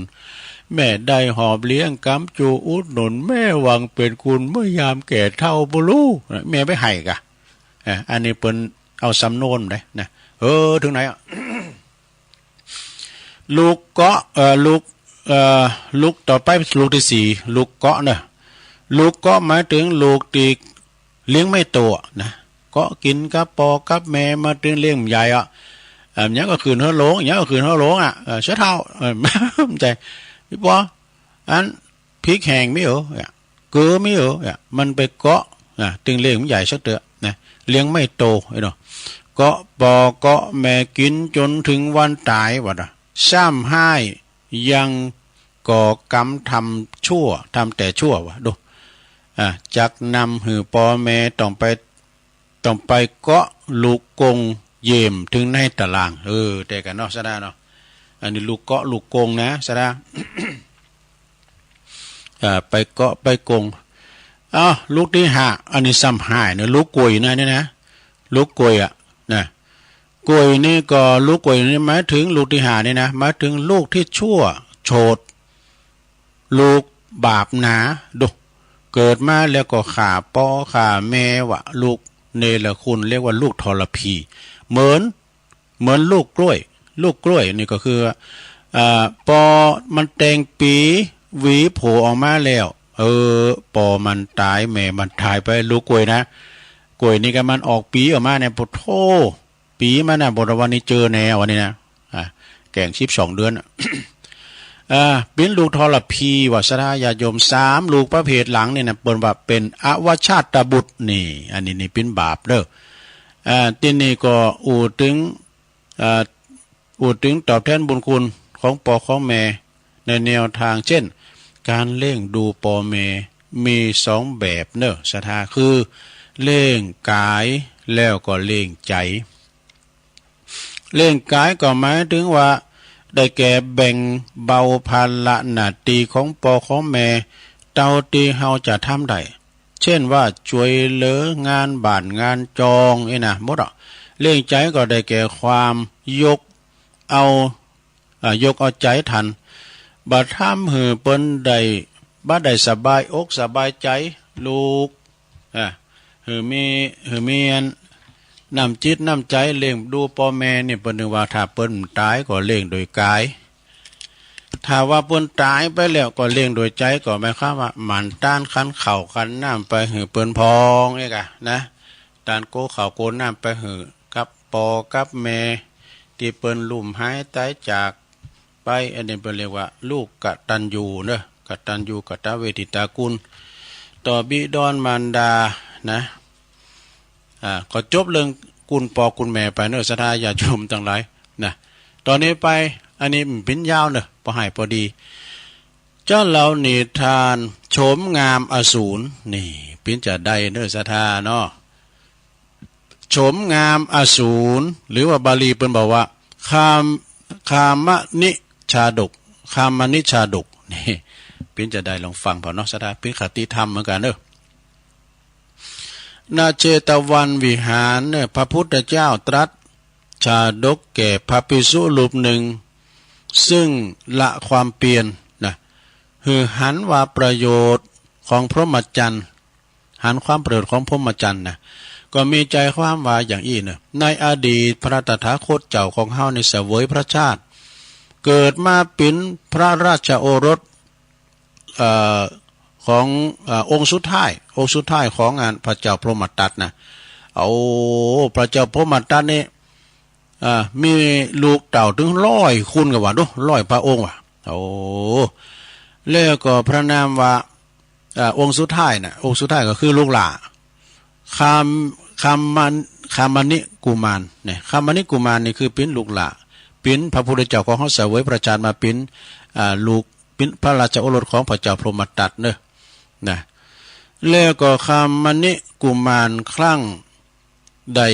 แม่ได้หอบเลี้ยงกำจูอุดหนุน แม่หวังเป๋นคุณเมื่อยามแก่เฒ่าบ่ฮู้ แม่ไปไห้ก่ะ อ่ะ อันนี้เปิ้นเอาสำนวนได้นะ เออ เถิงไหนอะ ลูกเกาะ เอ่อ ลูก เอ่อ ลูกต่อไป ลูกตี้สี่ ลูกเกาะเน่อ ลูกเกาะหมายเถิงลูกตี้เลี้ยงไม่โตนะ เกาะกิ๋นกับป้อกับแม่มาตึงเลี้ยงบ่ใหญ่อะ เอ่อ หยังก็ขึ้นเฮือโลง หยังก็ขึ้นเฮือโลงอะ เอ่อ เสิเฒ่า เอ่อ บ่ใจ้ อี่ป้อ อัน พริกแห้งมีเหรอ เนี่ย เกลือมีเหรอ เนี่ย มันไปเกาะ นะ ตึงเลี้ยงบ่ใหญ่สักเตื้อ นะ เลี้ยงไม่โต ไอ้เนาะ เกาะป้อเกาะแม่กิ๋นจ๋นเถิงวันต๋าย ว่าน่ะ ซ้ำฮ้ายยังก่อกรรมทำชั่ว ทำแต่ชั่ว ว่า ดู อ่า จักนำหื้อป้อแม่ต้องไป ต้องไปเกาะลูกกงเยี่ยมเถิงในตาราง เออ แต๊กั๋นเนาะ ศรัทธาเนาะ อันนี้ลูกเกาะลูกกงนะ ศรัทธา อ่า ไปเกาะไปกง เอ้า ลูกตี้ห้า อันนี้ซ้ำฮ้ายเน่อ ลูกกวยนะ นี่นะ ลูกกวยอะ นะ กวยนี่ก็ ลูกกวยนี่หมายเถิงลูกตี้ห้านี่นะ หมายเถิงลูกตี้ชั่วโฉด ลูกบาปหนา ดู เกิดมาแล้วก็ฆ่าป้อฆ่าแม่ ว่าลูกเนรคุณ เรียกว่าลูกทรพี เหมือน เหมือนลูกกล้วย ลูกกล้วยนี่ก็คือ อ่า ป้อมันแต่งปี๋หวีโผล่ออกมาแล้ว เออ ป้อมันต๋ายแม่มันต๋ายไป ลูกกล้วยนะ ก๋วยนี่ก็มันออกปี๋ออกมาเนี่ย โผโธ่ ปี๋มันน่ะ บ่าวันนี้เจอแน่ วันนี้นะ อ่ะ แก่งสิบสองเดือนน่ะ อ่า เป๋นลูกทรพี ว่าศรัทธาญาติโยม สามลูกประเภทหลังนี่นะ เปิ้นว่าเป๋นอวชาตบุตรนี่ อันนี้นี่เป๋นบาปเด้อ อ่า ตี้นี่ก็อู้เถิง อ่า อู้เถิงตอบแตนบุญคุณของป้อของแม่ในแนวตาง เจ้น ก๋านเลี้ยงดูป้อแม่มีสองแบบเนาะศรัทธา คือเลี้ยงก๋ายแล้วก็เลี้ยงใจ๋ เลี้ยงก๋ายก็หมายเถิงว่าได้แก่แบ่งเบาภาระหน้าตี้ของป้อของแม่เต้าตี้เฮาจะทำได้ เจ้นว่าจ้วยเหลืองานบ้านงานจองอี้นะ หมดอะ เลี้ยงใจ๋ก็ได้แก่ความยกเอา อ่า ยกเอาใจ๋ตัน บ่ทำหื้อเปิ้นได้ บ่ได้สบายอกสบายใจ๋ลูก อ่า หื้อมี หื้อมีอันน้ำจิตน้ำใจ๋เลี้ยงดูป้อแม่นี่ เปิ้นเถิงว่าถ้าเปิ้นต๋ายก็เลี้ยงโดยก๋าย ถ้าว่าเปิ้นต๋ายไปแล้วก็เลี้ยงโดยใจ๋ ก็หมายความว่าหมั่นตานขันข้าวขันน้ำไปหื้อเปิ้นพ่องอี้ก่ะนะ ตานโกข้าวโกน้ำไปหื้อกับป้อกับแม่ตี้เปิ้นลุ่มหายต๋ายจากไป อันนี้เปิ้นเรียกว่าลูกกตัญญูเนาะ กตัญญูกตเวทิตาคุณ ต่อบิดามารดานะ อ่า ก็จบเรื่องคุณป้อคุณแม่ไปเนาะศรัทธาญาติโยมตังหลายนะ ต่อนี้ไป อันนี้มันเป๋นยาวเนาะ ปอหื้อปอดี จะเล่านิทานโฉมงามอสูร นี่เป๋นจาใดเนาะศรัทธาเนาะ โฉมงามอสูร หรือว่าบาลีเปิ้นบอกว่า คาม คามนิชาดก คามนิชาดก นี่เป๋นจาใดลองฟังผ่อเนาะศรัทธา เป๋นคติธรรมเหมือนกั๋นเนาะ ณ เชตวันวิหารเนี่ย พระพุทธเจ้าตรัสชาดกแก่พระภิกษุรูปหนึ่ง ซึ่งละความเปียรนะ หื้อหันว่าประโยชน์ของพรหมจรรย์ หันความประโยชน์ของพรหมจรรย์นะ ก็มีใจ๋ความว่าอย่างอี้เนาะ ในอดีตพระตถาคตเจ้าของเฮานี่เสวยพระชาติ เกิดมาเป๋นพระราชโอรส เอ่อ ของ เอ่อ องค์สุดท้าย องค์สุดท้ายของอันพระเจ้าพรหมทัตนะ โอ้ พระเจ้าพรหมทัตนี่ อ่า มีลูกเต้าเถิงร้อยคนก็ว่าดู ร้อยพระองค์ว่า โอ้ แล้วก็พระนามว่า อ่า องค์สุดท้ายน่ะ องค์สุดท้ายก็คือลูกหล้า คาม คาม คามนิกุมารเนี่ย คามนิกุมารนี่คือเป๋นลูกหล้า เป๋นพระพุทธเจ้าของเฮาเสวยพระชาติมาเป๋น อ่า ลูก เป๋นพระราชโอรสของพระเจ้าพรหมทัตเนาะ นะ แล้วก็คามนิกุมารครั้งได้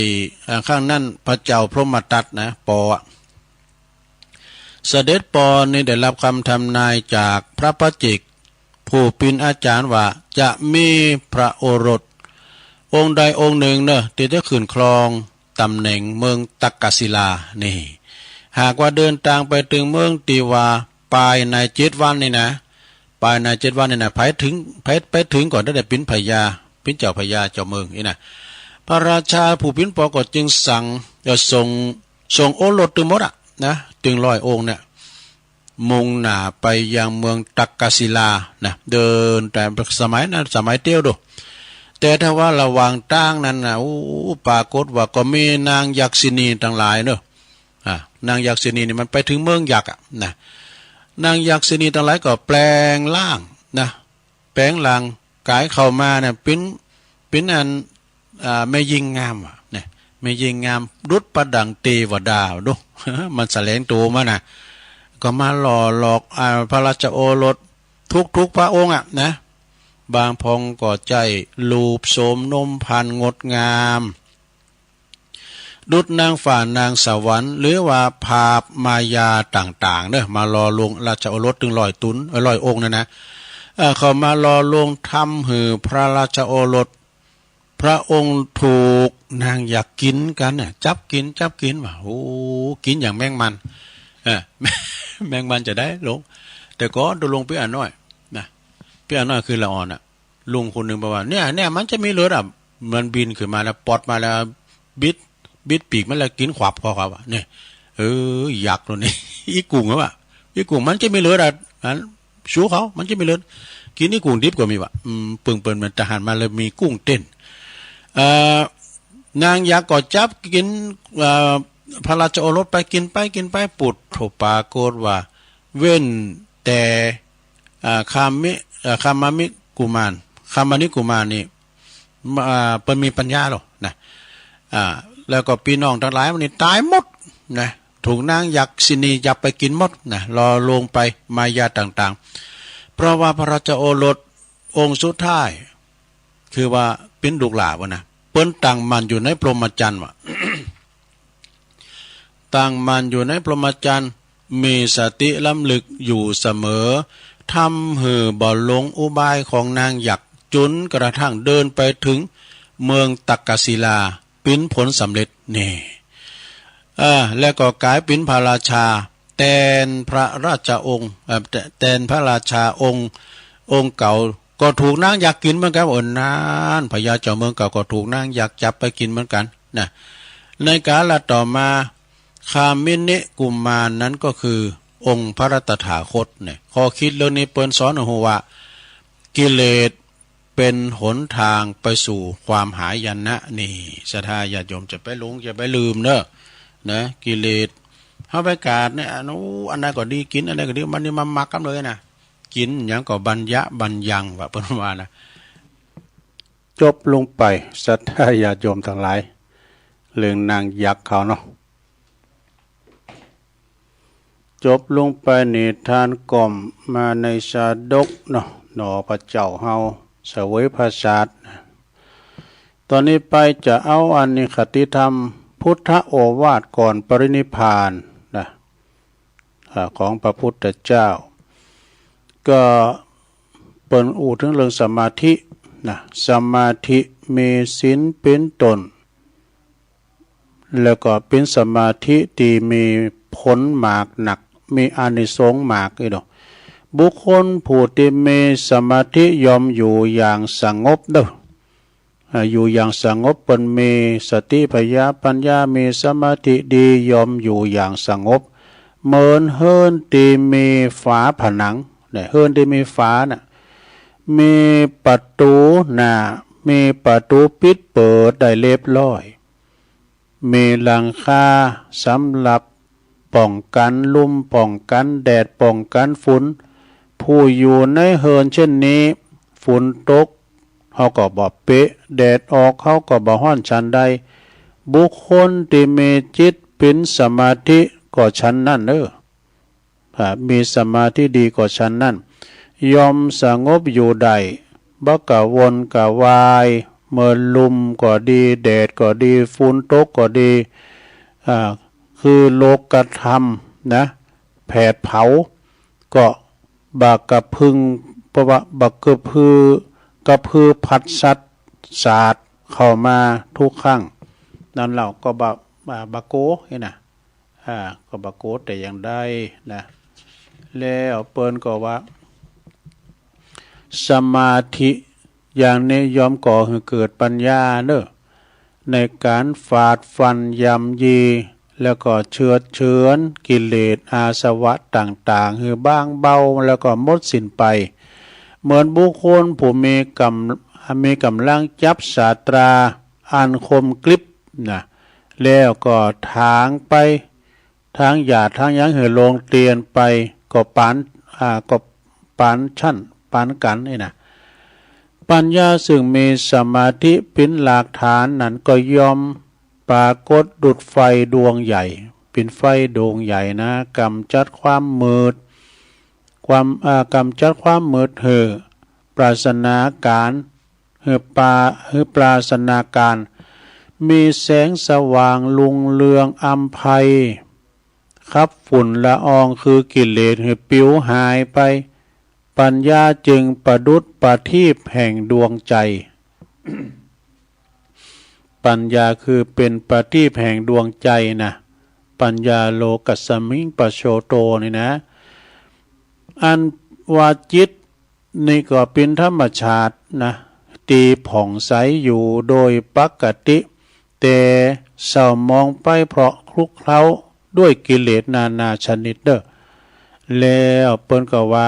อ่า ครั้งนั้นพระเจ้าพรหมทัตนะ ป้ออะ เสด็จป้อนี่ได้รับคำทำนายจากพระปัจเจกผู้เป๋นอาจารย์ว่าจะมีพระโอรสองค์ใดองค์หนึ่งเนาะ ตี้จะขึ้นครองต๋ำแหน่งเมืองตักกศิลา นี่ หากว่าเดินตางไปเถิงเมืองตี้ว่า ภายในเจ็ดวันนี่นะ ภายในเจ็ดวันนี่นะ ไปเถิง ไป ไปเถิงก่อน ได้เป๋นพญา เป๋นเจ้าพญาเจ้าเมืองอี้นะ พระราชาผู้เป๋นป้อก็จึงสั่ง เอ่อ ส่ง ส่งโอรสตึงหมดอะนะ ตึงร้อยองค์เนี่ย มุ่งหน้าไปยังเมืองตักกศิลานะ เดินตาง สมัยนั้นสมัยเตี้ยวดู แต่ทว่าระหว่างตางนั้นนะ โอ้ ปรากฏว่าก็มีนางยักษิณีตังหลายเนาะ อ่ะ นางยักษิณีนี่มันไปเถิงเมืองยักษ์อะนะ นางยักษิณีตังหลายก็แปลงร่างนะ แปลงร่างก๋ายเข้ามาเนี่ย เป๋น เป๋นอัน อ่า แม่ญิงงามว่ะ เนี่ย แม่ญิงงามดุจประดังเตวดาดู มันแสดงตั๋วมานะ ก็มาหล่อหลอก อ่า พระราชโอรสทุกๆ พระองค์อะนะ บางพองก็ใจ๊รูปโสมนมพรรณงดงาม ดุจนางฟ้านางสวรรค์ หรือว่าผาบมายาต่างๆ เนาะ มาหล่อลวงราชโอรสตึงร้อยต๋น เอ่อ ร้อยองค์นั่นนะ เอ่อ เข้ามาหล่อลวงทำหื้อพระราชโอรสพระองค์ถูกนางยักษ์กิ๋นกั๋นน่ะ จับกิ๋น จับกิ๋นว่ะ โอ้ กิ๋นอย่างแมงมัน เออ แมงมันจะได้ลง แต่ก่อนตกลงปี้อาน้อยนะ ปี้อาน้อยคือละอ่อนน่ะ ลุงคนหนึ่งบอกว่า เนี่ย เนี่ย มันจะมีเลือดอ่ะ มันบินขึ้นมาแล้ว ปอดมาแล้ว บิด บิดปีกมันแล้วกิ๋นขวับเขา เขาว่า เนี่ย เออ ยักษ์ตัวนี้ อีกุ้งเขาว่า อีกุ้งมันจะมีเลือดอ่ะ อัน สู้เขา มันจะมีเลือด กิ๋นอีกุ้งดิบก็มีว่ะ อืม ปึงเปิ้นมันทหารมาเลยมีกุ้งเต้น เอ่อ นางยักษ์ก็จับกิ๋น เอ่อ พระราชโอรสไป กิ๋นไป กิ๋นไป ปุดโธ ปรากฏว่า เว้นแต่ อ่า คามิ เอ่อ คามามิกุมาร คามมณิกุมารนี่ อ่า เปิ้นมีปัญญาแล้วนะ อ่า แล้วก็ปี้น้องตังหลายมันนี่ต๋ายหมดนะ ถูกนางยักษิณียักษ์ไปกิ๋นหมดนะ หลอกลวงไป มายาต่างๆ เพราะว่าพระราชโอรสองค์สุดท้าย คือว่าเป๋นลูกหล้าเปิ้นนะ เปิ้นตั้งมั่นอยู่ในพรหมจรรย์ว่า ตั้งมั่นอยู่ในพรหมจรรย์ มีสติรำลึกอยู่เสมอ ทำหื้อบ่หลงอุบายของนางยักษ์ จ๋นกระทั่งเดินไปเถิงเมืองตักกศิลา เป๋นผลสำเร็จ นี่ เออ แล้วก็ก๋ายเป๋นพระราชา แตนพระราชองค์ เอ่อ แต แตนพระราชาองค์ องค์เก่า ก็ถูกนางยักษ์กิ๋นเหมือนกั๋น เออ นั้น พญาเจ้าเมืองเก่าก็ถูกนางยักษ์จับไปกิ๋นเหมือนกั๋นนะ ในกาลต่อมา คามินิกุมารนั้นก็คือองค์พระตถาคตเนี่ย ข้อคิดเรื่องนี้เปิ้นสอนหื้อฮู้ว่า กิเลสเป๋นหนตางไปสู่ความหายนะ นี่ ศรัทธาญาติโยมจะไปหลง จะไปลืมเน่อ นะ กิเลส เฮาไปกาดเนี่ย อัน อู้ อันนั้นก็ดี กิ๋นอันนั้นก็ดี มันนี่มามักกั๋นเลยนะ กิ๋นหยังก็บัญญะบัญญังว่า เปิ้นว่านะ จบลงไป ศรัทธาญาติโยมตังหลาย เรื่องนางยักษ์เขาเนาะ จบลงไปนิทานก็มาในชาดกเนาะ หนอ พระเจ้าเฮาเสวยพระชาติ ต๋อนนี้ไปจะเอาอันนี้คติธรรม พุทธโอวาทก่อนปรินิพพานนะ อ่า ของพระพุทธเจ้า ก็เปิ้นอู้เถิงเรื่องสมาธินะ สมาธิมีศีลเป๋นต้น แล้วก็เป๋นสมาธิตี้มีผลมากนัก มีอานิสงส์มากอีกเนาะ บุคคลผู้ตี้มีสมาธิย่อมอยู่อย่างสงบเน่อ อ่า อยู่อย่างสงบ เปิ้นมีสติผญาปัญญา มีสมาธิดี ย่อมอยู่อย่างสงบ เหมือนเฮือนตี้มีฝาผนัง เนี่ย เฮือนตี้มีฝาน่ะ มีประตู๋หน้า มีประตู๋ปิดเปิดได้เรียบร้อย มีหลังคาสำหรับป้องกั๋นลม ป้องกั๋นแดด ป้องกั๋นฝน ผู้อยู่ในเฮือนเช่นนี้ ฝนตก เขาก็บ่เปะ แดดออก เขาก็บ่ฮ้อนฉันใด บุคคลตี้มีจิตเป๋นสมาธิก็ฉันนั้นเน่อ อ่า มีสมาธิดีก็ฉันนั้น ย่อมสงบอยู่ได้ บ่กระวนกระวาย เมื่อลมก็ดี แดดก็ดี ฝนตกก็ดี อ่า คือโลกธรรมนะ แผดเผา ก็บ่กระพึง เพราะว่าบ่กระพือ กระพือผัสสะสาดเข้ามาทุกครั้ง นั้นเฮาก็บ่ บ่ บ่โก๋นี่นะ อ่า ก็บ่โก๋แต่อย่างใดนะ แล้วเปิ้นก็ว่า สมาธิอย่างนี้ย่อมก่อหื้อเกิดปัญญาเน่อ ในก๋านฝาดฟันย่ำยี แล้วก็เฉือดเฉือนกิเลสอาสวะต่างๆ หื้อบางเบา แล้วก็หมดสิ้นไป เหมือนบุคคลผู้มีก๋ำ มีก๋ำลังจับสาตราอันคมกริบนะ แล้วก็ถางไป ถางหญ้าถางหยังหื้อโล่งเตียนไป ก็ปาน อ่า ก็ปานฉั้นปานกั๋นนี่นะ ปัญญาซึ่งมีสมาธิเป๋นหลักฐานนั้นก็ย่อมปรากฏดุจไฟดวงใหญ่ เป๋นไฟดวงใหญ่นะ กำจัดความมืด ความ อ่า กำจัดความมืดหื้อปราศนาการ หื้อปรา หื้อปราศนาการ มีแสงสว่างรุ่งเรืองอำไพ ขับฝุ่นละอองคือกิเลสหื้อปิวหายไป ปัญญาจึงประดุจประทีปแห่งดวงใจ ปัญญาคือเป๋นประทีปแห่งดวงใจนะ ปัญญาโลกัสสมิงปะโชโตนี่นะ อันว่าจิต นี่ก็เป๋นธรรมชาตินะ ตี้ผ่องใสอยู่โดยปกติ แต่เศร้าหมองไปเพราะคลุกเคล้าด้วยกิเลสนานาชนิดเน่อ แล้วเปิ้นก็ว่า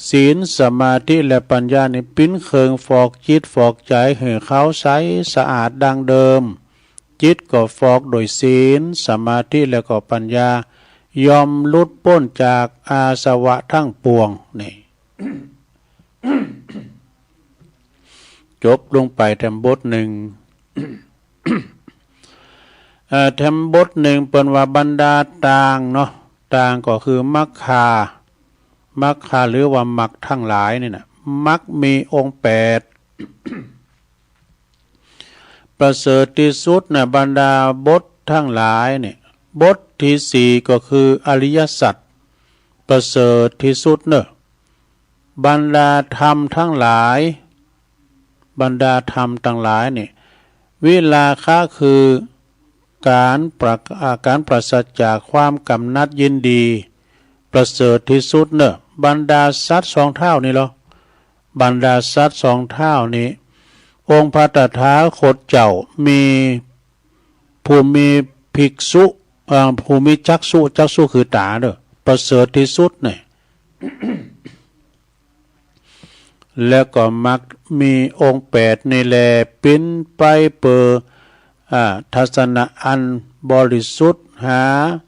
ศีล สมาธิ และปัญญานี่เป๋นเครื่องฟอกจิตฟอกใจหื้อขาวใสสะอาดดังเดิม จิตก็ฟอกโดยศีล สมาธิ แล้วก็ปัญญา ย่อมหลุดป๊นจากอาสวะตังปวง นี่ จบลงไปแถมบทนึ่ง เอ่อ แถมบทนึ่งเปิ้นว่าบรรดาตางเนาะ ตางก็คือมรรคา มรรคา หรือว่ามรรคตังหลายนี่นะ มรรคมีองค์แปด ประเสริฐตี้สุดนะ บรรดาบทตังหลายนี่ บทตี้สี่ก็คืออริยสัจ ประเสริฐตี้สุดเน่อ บรรดาธรรมตังหลาย บรรดาธรรมตังหลายนี่ วิราคะคือก๋านปรา อ่า ก๋านปราศจากความกำหนัดยินดี ประเสริฐตี้สุดเน่อ บรรดาสัตว์สองเท้านี่ลอ บรรดาสัตว์สองเท้านี่ องค์พระตถาคตเจ้ามี ผู้มีภิกษุ อ่า ผู้มีจักษุ จักษุคือต๋าเน่อ ประเสริฐตี้สุดนี่ แล้วก็มรรคมีองค์แปดนี่แล ปิ้นไปเปื้อ อ่า ทัศนะอันบริสุทธิ์ หา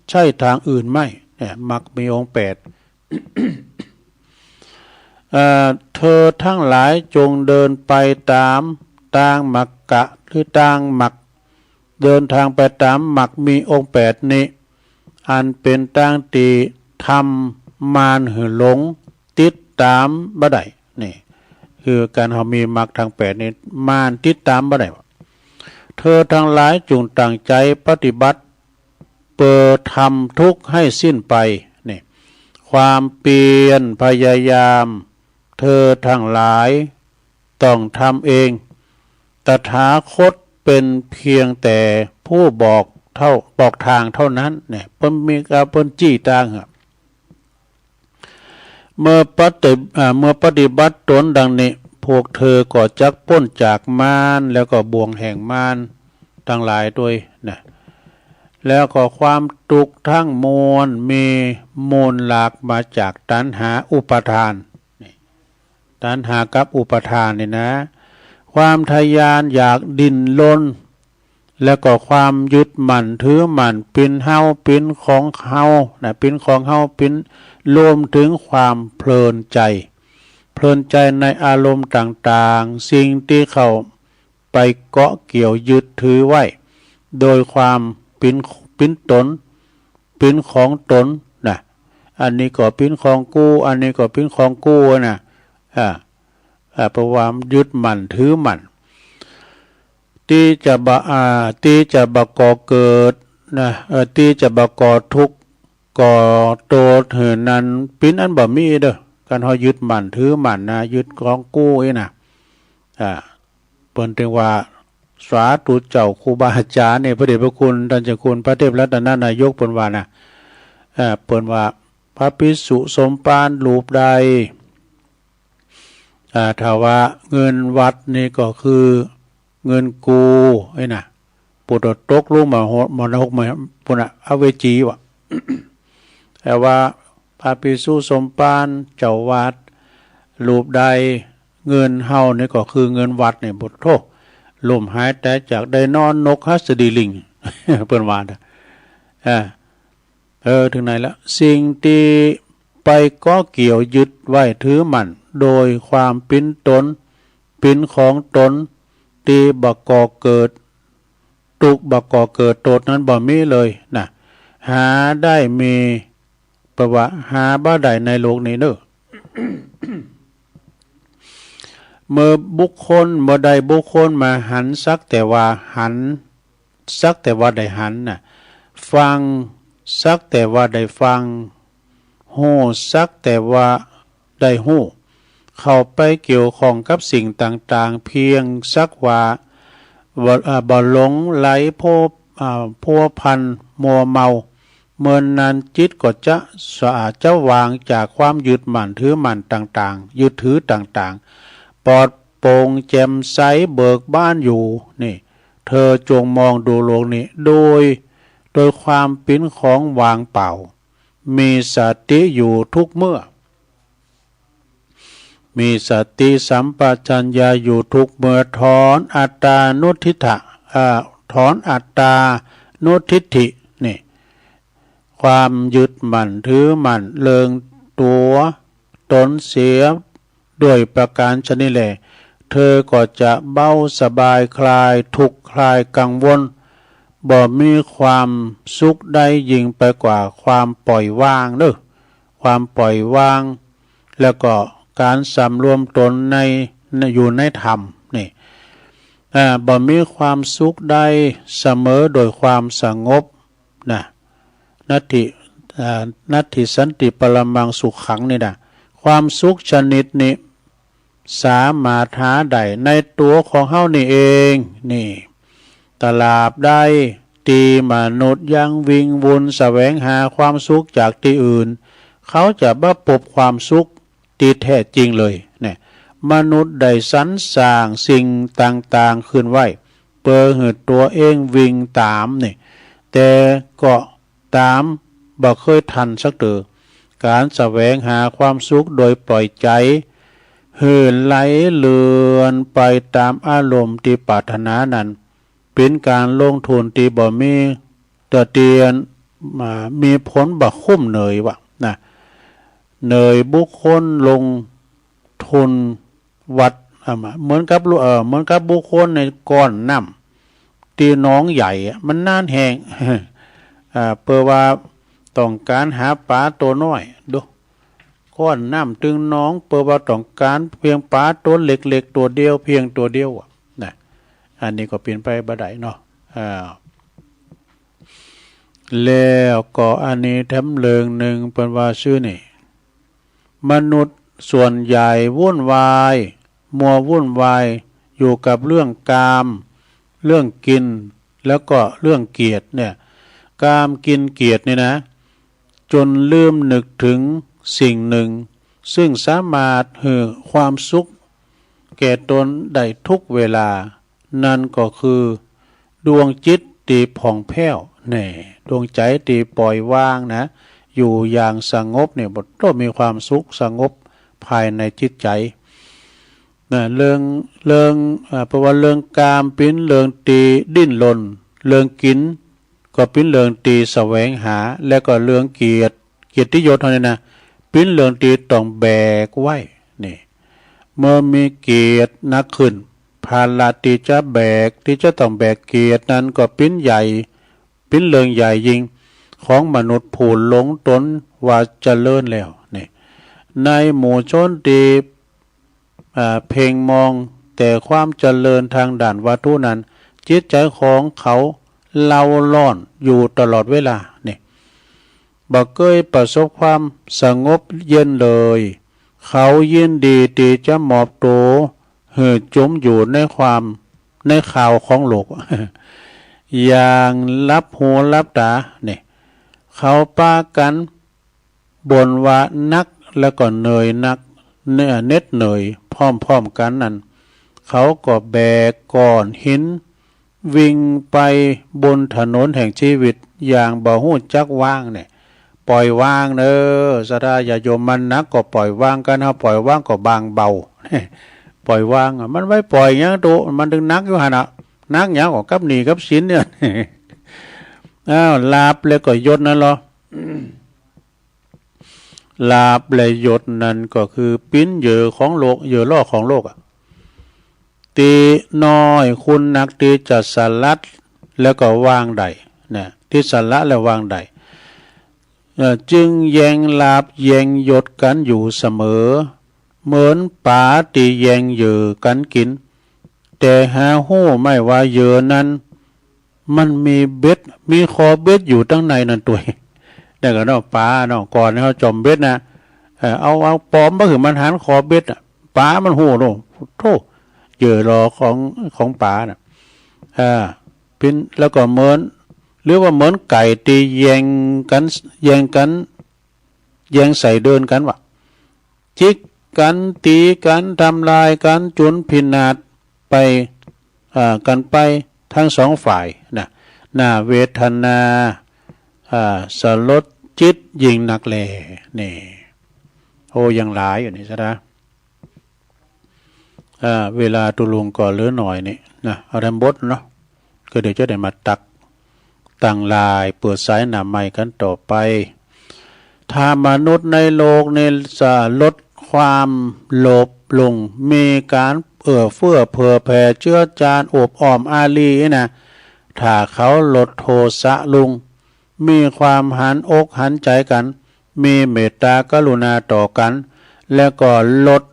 ใช่ตางอื่นไม่ เนี่ย มรรคมีองค์แปด เอ่อ เธอตังหลายจงเดินไปต๋ามตางมัคคะ หรือตางมรรค เดินตางไปต๋ามมรรคมีองค์แปดนี้ อันเป๋นตางตี้ธรรมมารหื้อหลงติดต๋ามบ่ได้ นี่ คือก๋านเฮามีมรรคตังแปดนี้ มารติดต๋ามบ่ได้ เธอตังหลายจงตั้งใจ๋ปฏิบัติ เปื้อทำทุกข์หื้อสิ้นไป นี่ ความเปียรพยายาม เธอตังหลายต้องทำเอง ตถาคตเป๋นเพียงแต่ผู้บอกเท่า บอกตางเท่านั้น เนี่ย เปิ้นมี เอ่อ เปิ้นจี้ตางอะ เมื่อปฏิ อ่า เมื่อปฏิบัติต๋นดังนี้ พวกเธอก็จักป๊นจากมาร แล้วก็บ่วงแห่งมารตังหลายตวยนะ แล้วก็ความตุ๊กข์ตังมวลมีมูลหลากมาจากตัณหาอุปาทาน นี่ ตัณหากับอุปาทานนี่นะ ความทะยานอยากดิ้นรน แล้วก็ความยึดมั่นถือมั่น เป๋นเฮา เป๋นของเฮานะ เป๋นของเฮา เป๋น รวมเถิงความเพลินใจ๋ เพลินใจ๋ในอารมณ์ต่างๆ สิ่งตี้เข้าไปเกาะเกี่ยวยึดถือไว้ โดยความเป๋น เป๋นต๋น เป๋นของต๋นนะ อันนี้ก็เป๋นของกู อันนี้ก็เป๋นของกูนะ อ่า อ่า เพราะว่ายึดมั่นถือมั่น ตี้จะบ่ อ่า ตี้จะบ่ก่อเกิดนะ เอ่อ ตี้จะบ่ก่อทุกข์ก่อโต้ษหื้อนั้น เป๋นอันบ่มีเด้อ ก๋านเฮายึดมั่นถือมั่นนะ ยึดของกูอี้นะ อ่า เปิ้นเถิงว่า สาธุเจ้าครูบาอาจ๋ารย์เนี่ย พระเดชพระคุณต้านเจ้าคุณพระเทพรัตนนายกเปิ้นว่านะ เอ่อ เปิ้นว่าพระภิกษุสมภารรูปใด อ่า ถ้าว่าเงินวัดนี่ก็คือเงินกู ไอ้น่ะ ปุตตะตกลุ่มมาหก มาหก มาปุณณะอเวจีวะ แต่ว่าพระภิกษุสมภารเจ้าวัดรูปใด เงินเฮานี่ก็คือเงินวัดนี่ ปุโธ ล้มหายต๋ายจากได้นอนนกหัสดีลิง เปิ้นว่านะ อ่า เออ เถิงไหนละ สิ่งตี้ไปเกาะเกี่ยวยึดไว้ถือมั่น โดยความเป๋นต๋น เป๋นของต๋น ตี้บ่ก่อเกิด ตุ๊กข์บ่ก่อเกิดโต้ษนั้นบ่มีเลยนะ หาได้มี แปลว่าหาบ่ได้ในโลกนี้เน่อ เมื่อบุคคล เมื่อใดบุคคลมาหันสักแต่ว่าหัน สักแต่ว่าได้หันน่ะ ฟังสักแต่ว่าได้ฟัง ฮู้สักแต่ว่าได้ฮู้ เข้าไปเกี่ยวข้องกับสิ่งต่างๆ เพียงสักว่า บ่ อ่า บ่หลงไหลพัว อ่า พัวพันมัวเมา เมื่อนั้นจิตก็จะสะอาดจะวางจากความยึดมั่นถือมั่นต่างๆ ยึดถือต่างๆ ปลอดโปร่งแจ่มใสเบิกบานอยู่ นี่ เธอจงมองดูโลกนี้โดย โดยความเป๋นของว่างเปล่า มีสติอยู่ทุกเมื่อ มีสติสัมปชัญญะอยู่ทุกเมื่อ ถอนอัตตานุทิฏฐะ อ่า ถอนอัตตานุทิฏฐิ นี่ ความยึดมั่นถือมั่นเลิงตั๋วต๋นเสียด้วยประการฉะนี้แล เธอก็จะเบาสบายคลายทุกข์คลายกังวล บ่มีความสุขใดยิ่งไปกว่าความปล่อยวางเด้อ ความปล่อยวาง แล้วก็ก๋านสำรวมต๋นใน อยู่ในธรรม นี่ อ่า บ่มีความสุขใดเสมอโดยความสงบ นะ นัตถิ อ่า นัตถิสันติปรมังสุขัง นี่นะ ความสุขชนิดนี้ สามารถหาได้ในตั๋วของเฮานี่เอง นี่ ตราบใดตี้มนุษย์ยังวิ่งวุ่นแสวงหาความสุขจากตี้อื่น เขาจะบ่ปบความสุขตี้แท้จริงเลย เนี่ย มนุษย์ได้สรรสร้างสิ่งต่างๆ ขึ้นไว้ เปื้อหื้อตั๋วเองวิ่งต๋าม นี่ แต่ก็ต๋ามบ่เกยทันสักเตื้อ ก๋านแสวงหาความสุขโดยปล่อยใจ๋หื้อไหลเลื่อนไปต๋ามอารมณ์ตี้ปรารถนานั้น เป๋นก๋านลงทุนตี้บ่มี ตะเตียน อ่า มีผลบ่คุ้มเหนยว่า นะ เหนยบุคคลลงทุนวัด อ่า เหมือนกับ เอ่อ เหมือนกับบุคคลในก้อนน้ำตี้หนองใหญ่อะ มันหนานแห้ง อ่า เปื้อว่าต้องก๋านหาป๋าตั๋วน้อย ดู ก้อนน้ำตึงหนอง เปื้อว่าต้องก๋านเพียงป๋าตั๋วเล็กๆ ตั๋วเดียว เพียงตั๋วเดียวอะ นะ อันนี้ก็เป๋นไปบ่ได้เนาะ อ่า แล้วก็อันนี้แถมเรื่องนึ่ง เปิ้นว่าซื่อนี่ มนุษย์ส่วนใหญ่วุ่นวาย มัววุ่นวายอยู่กับเรื่องกาม เรื่องกิ๋น แล้วก็เรื่องเกียรติเนี่ย กาม กิ๋น เกียรตินี่นะ จ๋นลืมนึกเถิงสิ่งนึ่ง ซึ่งสามารถหื้อความสุขแก่ต๋นได้ทุกเวลา นั้นก็คือดวงจิตตี้ผ่องแผ้ว แน่ ดวงใจ๋ตี้ปล่อยวางนะ อยู่อย่างสงบเนี่ย บ่ต้องมีความสุขสงบภายในจิตใจ๋ นะ เรื่อง เรื่อง อ่า เปิ้นว่าเรื่องกามเป๋นเรื่องตี้ดิ้นรน เรื่องกิ๋นก็เป๋นเรื่องตี้แสวงหา และก็เรื่องเกียรติ เกียรติยศเฮานี่นะ เป๋นเรื่องตี้ต้องแบกไว้ นี่ เมื่อมีเกียรติหนักขึ้น ภาระตี้จะแบก ตี้จะต้องแบกเกียรตินั้นก็เป๋นใหญ่ เป๋นเรื่องใหญ่ยิ่ง ของมนุษย์ผู้หลงต๋นว่าเจริญแล้ว นี่ ในหมู่ชนตี้ อ่า เพ่งมองแต่ความเจริญตางด้านวัตถุนั้น จิตใจ๋ของเขาเร่าร้อนอยู่ตลอดเวลา นี่ บ่เกยประสบความสงบเย็นเลย เขายินดีตี้จะมอบตั๋วหื้อจ๋มอยู่ในความ ในข่าวของโลก อย่างหลับหูหลับต๋า นี่ เขาปากั๋น บ่นว่าหนักแล้วก็เหนื่อยหนัก เหน็ดเหนื่อยพร้อมๆ กั๋นนั้น เขาก็แบกก้อนหินวิ่งไปบนถนนแห่งชีวิตอย่างบ่ฮู้จักวางเนี่ย ปล่อยวางเน่อ ศรัทธาญาติโยม มันหนักก็ปล่อยวางกั๋น เฮาปล่อยวางก็บางเบา ปล่อยวางอะ มันไว้ปล่อยหยังโต มันตึงหนักอยู่หั้นน่ะ หนักหยังก็กับหนี้กับสินเนี่ย อ้าว ลาภแล้วก็ยศนั้นเหรอ ลาภและยศนั้นก็คือปิ้นเหยื่อของโลก เหยื่อล่อของโลกอะ ตี้น้อยคุณนักตี้จะสลัดแล้วก็วางได้นะ ตี้สละและวางได้ เอ่อ จึงแย่งลาภแย่งยศกั๋นอยู่เสมอ เหมือนป๋าตี้แย่งเหยื่อกั๋นกิ๋น แต่หาฮู้ไหม้ว่าเหยื่อนั้น มันมีเบ็ด มีขอเบ็ดอยู่ตังในนั้นตวย นั่นก็เนาะ ป๋าเนาะ ก่อนเฮาจ่อมเบ็ดนะ เออ เอา เอาป๋อมมาหื้อมันหันขอเบ็ดอะ ป๋ามันฮู้โน่ โธ่ เหยื่อล่อของ ของป๋าน่ะ อ่า ปิ้น แล้วก็เหมือน หรือว่าเหมือนไก่ตี้แย่งกั๋น แย่งกั๋น แย่งใส่เดินกั๋นวะ จิกกั๋น ตี๋กั๋น ทำลายกั๋น จ๋นพินาศไป อ่า กั๋นไปทั้งสองฝ่ายนะ น่าเวทนา อ่า สลดจิตยิ่งนักแล นี่ โอ้ ยังหลายอยู่นี่ ศรัทธา อ่า เวลาตุ๊ลุงก็เหลือหน่อยนี่นะ เอาแถมบทเนาะ ก็เดี๋ยวจะได้มาตักตั้งหลาย เปิดสายหน้าใหม่กั๋นต่อไป ถ้ามนุษย์ในโลกนี้จะลดความโลภลง มีก๋านเอื้อเฟื้อเผื่อแผ่เจือจานโอบอ้อมอารีนะ ถ้าเขาลดโทสะลง มีความหันอกหันใจ๋กั๋น มีเมตตากรุณาต่อกั๋น แล้วก็ลด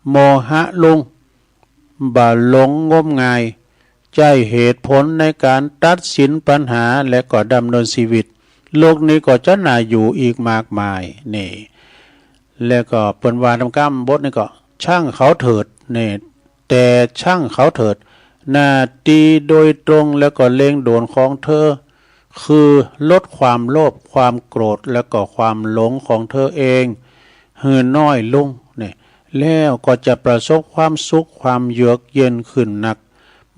โมหะลง บ่หลงงมงาย ใจ๊เหตุผลในก๋านตัดสินปัญหา และก็ดำเนินชีวิต โลกนี้ก็จะน่าอยู่อีกมากมาย นี่ แล้วก็เปิ้นว่าต๋ามก้ำบทนี้ก็ ช่างเขาเถิด นี่ แต่ช่างเขาเถิด หน้าตี้โดยตรงแล้วก็เร่งด่วนของเธอ คือลดความโลภ ความโกรธ และก็ความหลงของเธอเอง หื้อน้อยลง นี่ แล้วก็จะประสบความสุข ความเยือกเย็นขึ้นนัก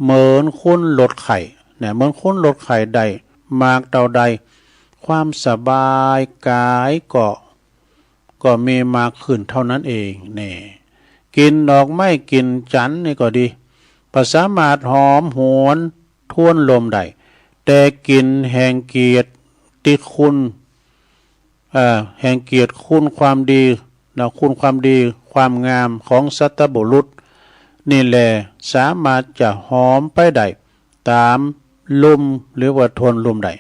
เหมือนคนลดไข้ เนี่ย เหมือนคนลดไข้ได้มากเต้าใด ความสบายก๋ายก็ ก็มีมากขึ้นเต้านั้นเอง นี่ กลิ่นดอกไม้กลิ่นจันทน์นี่ก็ดี บ่สามารถหอมหวนทวนลมได้ แต่กลิ่นแห่งเกียรติคุณ เอ่อ แห่งเกียรติคุณความดีนะ คุณความดีความงามของสัตบุรุษ นี่แหละสามารถจะหอมไปได้ต๋ามลม หรือว่าทวนลมได้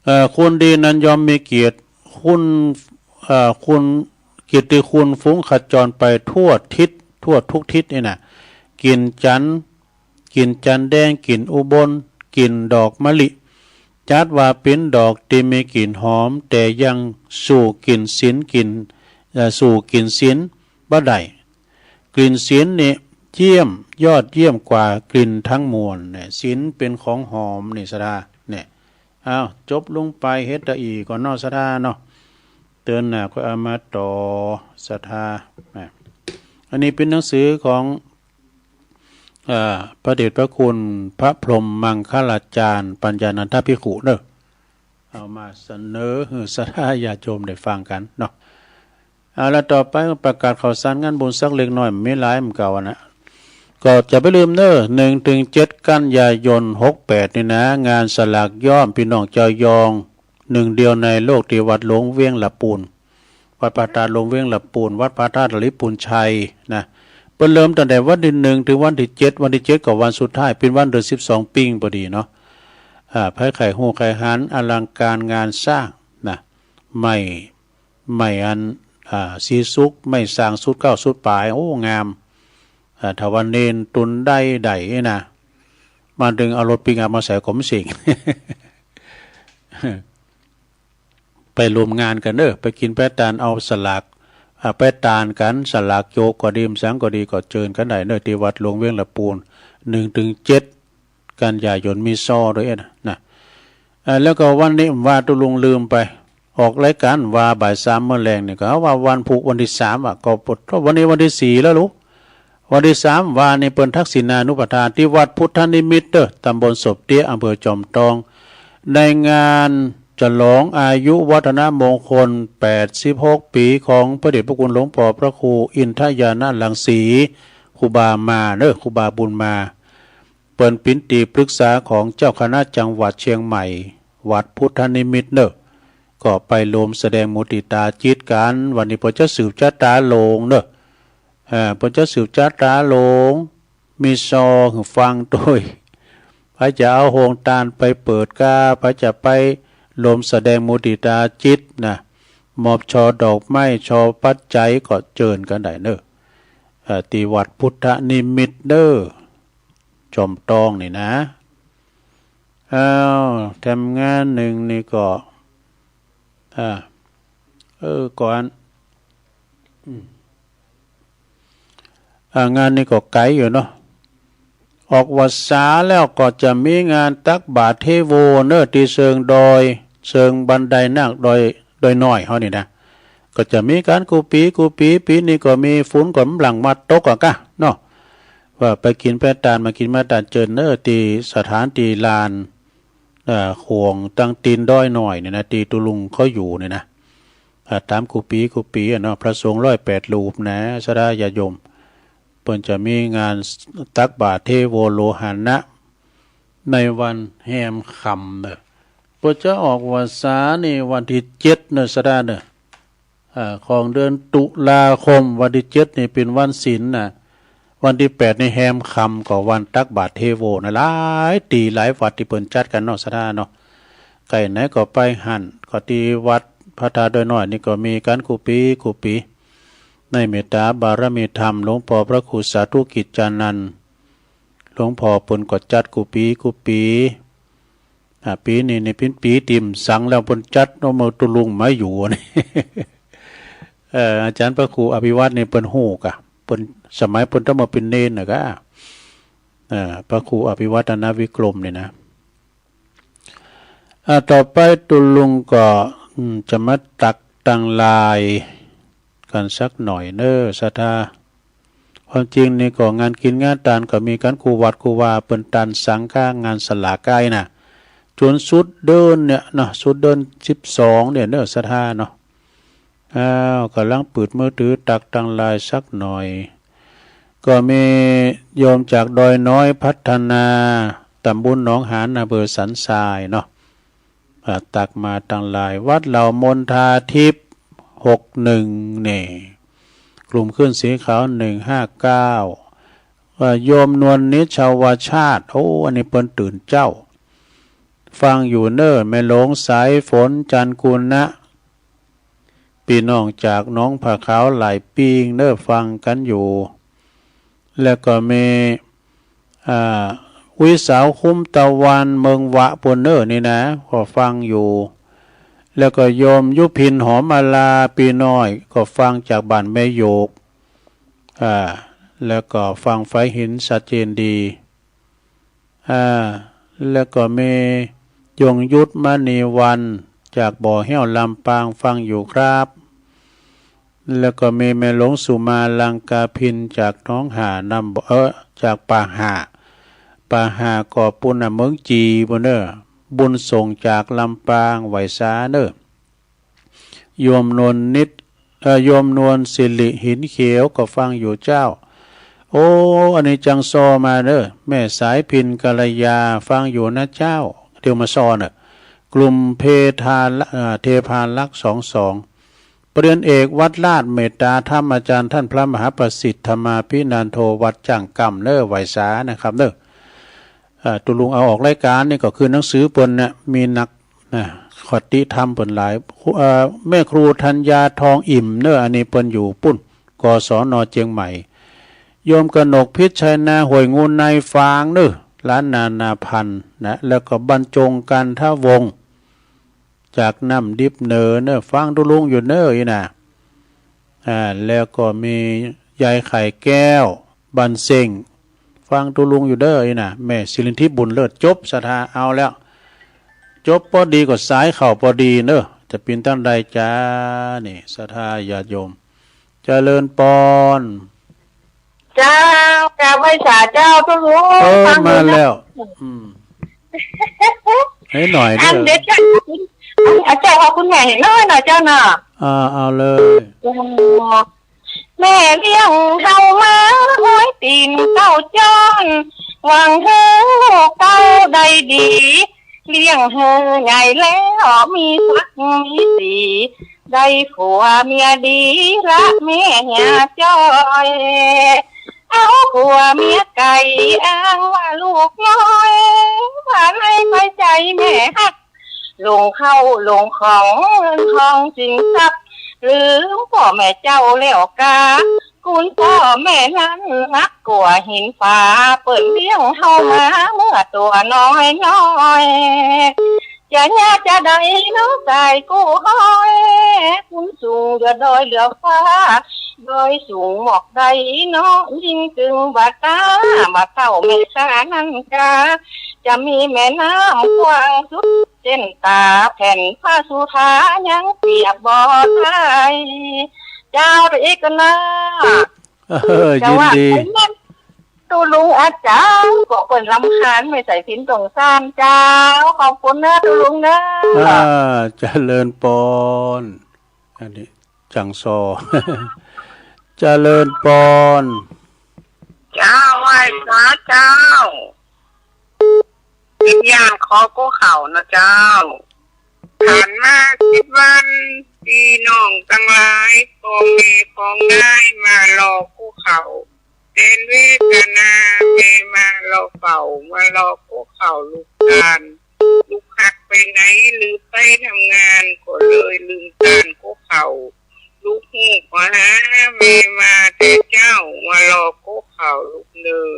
เอ่อ คนดีนั้นย่อมมีเกียรติคุณ เอ่อ คุณ เกียรติคุณฝูงขจรไปทั่วทิศ ทั่วทุกทิศนี่นะ กลิ่นจันทน์ กลิ่นจันทน์แดง กลิ่นอุบล กลิ่นดอกมะลิ จัดว่าเป๋นดอกตี้มีกลิ่นหอม แต่ยังสู้กลิ่นศีล กลิ่น เอ่อ สู้กลิ่นศีลบ่ได้ กลิ่นศีลนี่เยี่ยม ยอดเยี่ยมกว่ากลิ่นทั้งมวล เนี่ย ศีลเป๋นของหอม นี่ศรัทธา เนี่ย อ้าว จบลงไปเฮ็ดตะอี้ก่อนเนาะศรัทธาเนาะ เตื้อหน้าก็เอามาต่อศรัทธา นะ อันนี้เป๋นหนังสือของ เอ่อ พระเดชพระคุณพระพรหมมังคลาจารย์ปัญญานันทภิกขุเนาะ เอามาเสนอหื้อศรัทธาญาติโยมได้ฟังกั๋นเนาะ เอาละ ต่อไปประกาศข่าวสารงานบุญสักเล็กน้อย บ่มีหลายเหมือนเก่านะ ก็จะบ่าลืมเนาะ หนึ่งถึงเจ็ดกันยายนหกแปดนี่นะ งานสลากย้อมปี้น้องเจ้ายอง หนึ่งเดียวในโลกตี้วัดหลวงเวียงละปูน วัดพระธาตุหลวงเวียงละปูน วัดพระธาตุหลีปูนชัยนะ เปิ้นเริ่มตั้งแต่วันตี้หนึ่งถึงวันตี้เจ็ด วันตี้เจ็ดก็วันสุดท้าย เป๋นวันเดือนสิบสองปิงพอดีเนาะ อ่า ใผใค่ฮู้ใค่หัน อลังการงานสร้างนะ ไม้ ไม้อัน อ่า ศรีสุข ไม้สร้างสุดเก๊าสุดป๋าย โอ้ งาม อ่า ถ้าว่าเณรตุนได้ได้นะ มาดึงเอารถปิกอัพมาใส่ก็บ่เสี้ยง ไปร่วมงานกั๋นเนาะ ไปกิ๋นไปตาน เอาสลาก อ่า ไปตานกั๋น สลากโจกก็ดี สังก็ดี ก็เจิญกั๋นได้เนาะ ตี้วัดหลวงเวียงละปูน หนึ่งถึงเจ็ดกันยายน มีซอด้วยนะ นะ อ่า แล้วก็วันนี้ว่าตุ๊ลุงลืมไป ออกรายก๋านว่าบ่ายสามเมื่อแลงนี่ ก็ว่าวันพุธวันตี้สามอะ ก็ปด วันนี้วันตี้สี่แล้วลูก วันตี้สามว่านี่เปิ้นทักษิณานุปทานตี้วัดพุทธนิมิตเนาะ ตำบลศพเตี้ย อำเภอจอมตอง ในงานฉลองอายุวัฒนมงคลแปดสิบหกปีของพระเดชพระคุณหลวงป้อพระครูอินทญาณรังสี ครูบามาเนาะ ครูบาบุญมา เปิ้นเป๋นตี้ปรึกษาของเจ้าคณะจังหวัดเชียงใหม่ วัดพุทธนิมิตเนาะ ก็ไปร่วมแสดงมุติตาจิตกั๋น วันนี้เปิ้นจะสืบจะต๋าโลงเนาะ เอ่อ เปิ้นจะสืบจะต๋าโลง มีซอหื้อฟังตวย ใผจะเอาโฮงตานไปเปิดก้า ใผจะไปร่วมแสดงมุติตาจิตนะ มอบช่อดอกไม้ ช่อปัจจัยก็เจิญกั๋นได้เนาะ เอ่อ ตี้วัดพุทธนิมิตเนาะ จอมตองนี่นะ อ้าว แถมงานนึ่งนี่ก็ อ่า เออ ก่อน อืม อ่า งานนี้ก็ไก๋อยู่เนาะ ออกวัสสาแล้วก็จะมีงานตักบาตรเทโวเนาะ ตี้เชิงดอย เชิงบันไดนาค ดอย ดอยน้อยเฮานี่นะ ก็จะมีกั๋นกู้ปี๋กู้ปี๋ ปี๋นี้ก็มี ฝนก็บ่หลั่งมาตกอะกะเนาะ ว่าไปกิ๋นไปตาน มากิ๋นมาตานเจิญเนาะ ตี้สถานตี้ลาน เอ่อ ข่วงตังตี๋นดอยน้อยนี่นะ ตี้ตุ๊ลุงเขาอยู่นี่นะ อ่า ต๋ามกู้ปี๋กู้ปี๋อะเนาะ พระสงฆ์ร้อยแปดรูปนะ ศรัทธาญาติโยม ปิ้นจะมีงานตักบาตรเทโวโลหะนะ ในวันแฮมค่ำเน่อ เปิ้นจะออกพรรษานี่วันตี้เจ็ดเน่อ ศรัทธาเน่อ อ่า ของเดือนตุลาคม วันตี้เจ็ดนี่เป๋นวันศีลน่ะ วันตี้แปดนี่แฮมค่ำ ก็วันตักบาตรเทโวนะ หลายตี้หลายวัดตี้เปิ้นจัดกั๋นเนาะ ศรัทธาเนาะ ใก้ไหนก็ไปหั้น ก็ตี้วัดพระธาตุดอยน้อยนี่ก็มีกั๋นกู้ปี๋กู้ปี๋ ในเมตตาบารมีธรรมหลวงป้อพระครูสาธุกิจจานันท์ หลวงป้อเปิ้นก็จัดกู้ปี๋กู้ปี๋ อ่า ปี๋นี้นี่เป๋นปี๋ตี้บ่สังแล้ว เปิ้นจัดเนาะ เมื่อตุ๊ลุงมาอยู่นี่ เอ่อ อาจ๋ารย์พระครูอภิวัฒน์นี่เปิ้นฮู้ก่ะ เปิ้น สมัยเปิ้นต๋อนมาเป๋นเณรน่ะก่ะ เอ่อ พระครูอภิวัฒนวิกรมนี่นะ อ่า ต่อไปตุ๊ลุงก็ อืม จะมาตักตังลายกั๋นสักหน่อยเน่อ ศรัทธา ความจริงนี่ก็งานกิ๋นงานตานก็มีกั๋นกู้วัดกู้วา เปิ้นตานสังฆะ งานสลากานะ จ๋นสุดเดือนเนี่ยเนาะ สุดเดือนสิบสองเนี่ยเน่อ ศรัทธาเนาะ อ้าว ก่ำลังปื๊ดมือถือตักตังลายสักหน่อย ก็มีโยมจากดอยน้อยพัฒนา ต๋ำบลหนองหาน อำเภอสันทรายเนาะ อ่า ตักมาตังลาย วัดเหล่ามณฑาทิพย์ หกหนึ่ง นี่ กลุ่มเครื่องสีขาว หนึ่งห้าเก้า ว่าโยมนวลนิชชาวชาติ โอ้ อันนี้เปิ้นตื่นเจ๊า ฟังอยู่เน่อ แม่หลวงสายฝน จันทร์กุณะ ปี้น้องจากหนองผาขาวหลายปิ้งเน่อ ฟังกั๋นอยู่ แล้วก็มี อ่า อุ๊ยสาวคุ้มตะวัน เมืองวะปู้นเน่อนี่นะ ก็ฟังอยู่ แล้วก็โยมยุพินหอมมาลา ปี้น้อย ก็ฟังจากบ้านแม่โยก อ่า แล้วก็ฟังไฟหินชัดเจนดี อ่า แล้วก็มียงยุทธมณีวรรณ จากบ่อแฮ้วลำปาง ฟังอยู่ครับ แล้วก็มีแม่หลวงสุมาลังกาภิน จากหนองห่าน้ำบ่อ เอ่อ จากป่าห่า ป่าห่าก็ปู้นน่ะ เมืองจีปู้นเน่อ บุญส่งจากลำปาง ไหว้สาเน่อ โยมนวลนิด เอ่อ โยมนวลสิริหินเขียวก็ฟังอยู่เจ้า โอ้ อันนี้จังซอมาเน่อ แม่สายพิณ กัลยา ฟังอยู่นะเจ้า เดี๋ยวมาซอเน่อ กลุ่มเพทาละ เอ่อ เทพารักษ์ สองสอง ปริญญาเอกวัดราชเมตตาธรรม อาจ๋ารย์ต้านพระมหาประสิทธิ์ ธรรมาภินันโท วัดจ้างกำเน่อ ไหว้สานะครับเน่อ อ่า ตุ๊ลุงเอาออกรายก๋านนี่ก็คือหนังสือเปิ้นเนี่ย มีนัก นะ คติธรรมเปิ้นหลาย ครู เอ่อ แม่ครูธัญญาทองอิ่มเน่อ อันนี้เปิ้นอยู่ปู้น กศน เจียงใหม่ โยมกนกพิชชัยนาห้วยงูใน ฟังเน่อ หลานนานาพันธ์นะ แล้วก็บรรจงกันทวงศ์ จากน้ำดิบเหนือเน่อ ฟังตุ๊ลุงอยู่เน่อ อี้นะ อ่า แล้วก็มียายไข่แก้ว บ้านเส้ง ฟังตุ๊ลุงอยู่เน่อ อี้นะ แม่สิรินทิพย์บุญเลิศ จบ ศรัทธา เอาแล้ว จบปอดีก็สายเข้าปอดีเน่อ จะเป๋นตังใดจ๊ะ นี่ ศรัทธาญาติโยม เจริญปอน เจ้า กราบไหว้สาเจ้าตุ๊ลุง เออ ฟังอยู่ มาแล้ว อืม ให้หน่อยเน่อ อันเดี๋ยวเจ้า เอาเจ้าของคุณแม่ให้หน่อยเนาะเจ้าเนาะ อ่า เอาเลย แม่เลี้ยงเฮามา โอ้ย ตี๋นเต้าจ้อน หวังหื้อลูกเต้าได้ดี เลี้ยงหื้อใหญ่แล้วมีศักดิ์มีศรี ได้ผัวเมียดีละแม่เหียจ้อย เอาผัวเมียไก่อ้างว่าลูกน้อย ว่าในใจ๋แม่ฮัก หลงเข้าหลงของเงินทองสินทรัพย์ ลืมป้อแม่เจ้าแล้วกา คุณป้อแม่นั้นนักกว่าหินฝา เปิ้นเลี้ยงเฮามาเมื่อตั๋วน้อยๆ จะยากจะใดเนาะสายกู้ฮ้อย คุณสูงเหลือดอยเหลือฟ้า ดอยสูงหมอกใดเนาะ ยิ่งตึงบ่าต๋า บ่าเต้าแม่สานั้นกา จะมีแม่น้ำกว้างสุดเส้นต๋า แผ่นผ้าสุธายังเปียกบ่ได้ เจ้า ไปอีกก่อนนะ เออ เจ้า ยินดี ว่า ตุ๊ลุงอาจ๋ารย์ ก็เปิ้นรำคาญ แม่สายพิณ สงสารเจ้า ขอบคุณนะตุ๊ลุงนะ อ่า เจริญปอน อันนี้จังซอ เจริญปอน เจ้า ไหว้สาเจ้า เป๋นอย่างขอกู้เข้าเนาะเจ้า ผ่านมาสิบวัน ปี้น้องตังหลาย ป้อแม่ป้องนาย มารอกู้เข้า แสนเวทนา แม่มารอเฝ้า มารอกู้เข้าลูกตาน ลูกฮักไปไหน ลือไปทำงาน ก็เลยลืมตานกู้เข้า ลูกฮู้บ่หา แม่มาแต่เจ๊า มารอกู้เข้าลูกเน่อ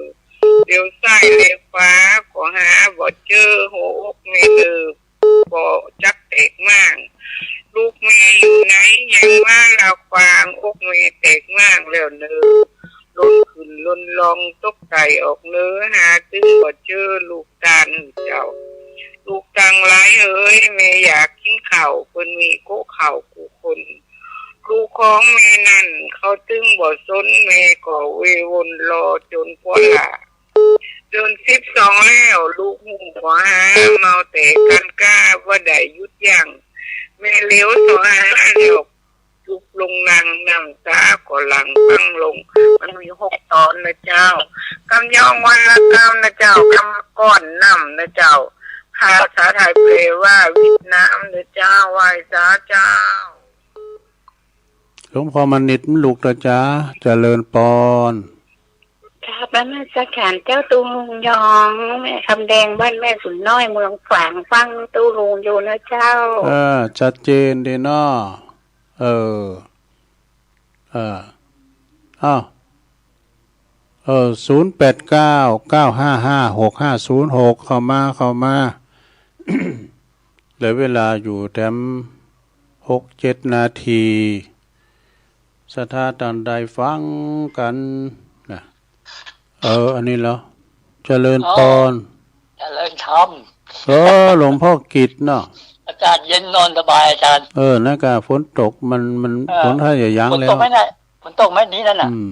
เหลียวซ้ายเหลียวขวา ก็หาบ่เจอ หัวอกแม่เน่อ บ่จักแตกม้าง ลูกแม่อยู่ไหน ยังมาละขวาง อกแม่แตกม้างแล้วเน่อ ลนขึ้นลนลง ตกใต้ออกเหนือ หาตึงบ่เจอลูกตานหื้อเจ้า ลูกตังหลายเอ๋ย แม่อยากกิ๋นข้าว เปิ้นมีกู้ข้าวกู้คน ลูกของแม่นั้น เขาตึงบ่สน แม่ก็เววนรอจ๋นกว่าล้า เดือนสิบสองแล้ว ลูกฮู้บ่หา เมาแต่กั๋นก้า บ่ได้หยุดยั้ง แม่เหลียวส่อหาแล้ว ลุกลงนั่ง น้ำตาก็หลั่งพังลง มันมีหกตอนนะเจ้า กำยองวันละกำนะเจ้า กำก้อนน้ำนะเจ้า ภาษาไทยแปลว่าวิทย์น้ำนะเจ้า ไหว้สาเจ้า หลวงพ่อมณิษฐ์มันลุกแล้วจ้า เจริญปอน กราบนมัสการเจ้า ตู้ลุงยอง แม่คำแดง บ้านแม่สุนน้อย เมืองฝาง ฟังตู้ลุงอยู่นะเจ้า เออ ชัดเจนดีเนาะ เออ เออ อ้าว เออ ศูนย์แปดเก้า เก้าห้าห้า หกห้าศูนย์หก เข้ามา เข้ามา เหลือเวลาอยู่แถมหกเจ็ดนาที ศรัทธาต้านใดฟังกั๋นนะ เออ อันนี้เหรอ เจริญปอน เจริญธรรม เออ หลวงพ่อกิตติ์เนาะ อากาศเย็นนอนสบายอาจารย์ เออ นะกะ ฝนตกมัน มัน เออ ฝนถ้าจะยั้งแล้ว ฝนตกไหมเนี่ย ฝนตกไหมนี่นั่นน่ะ อืม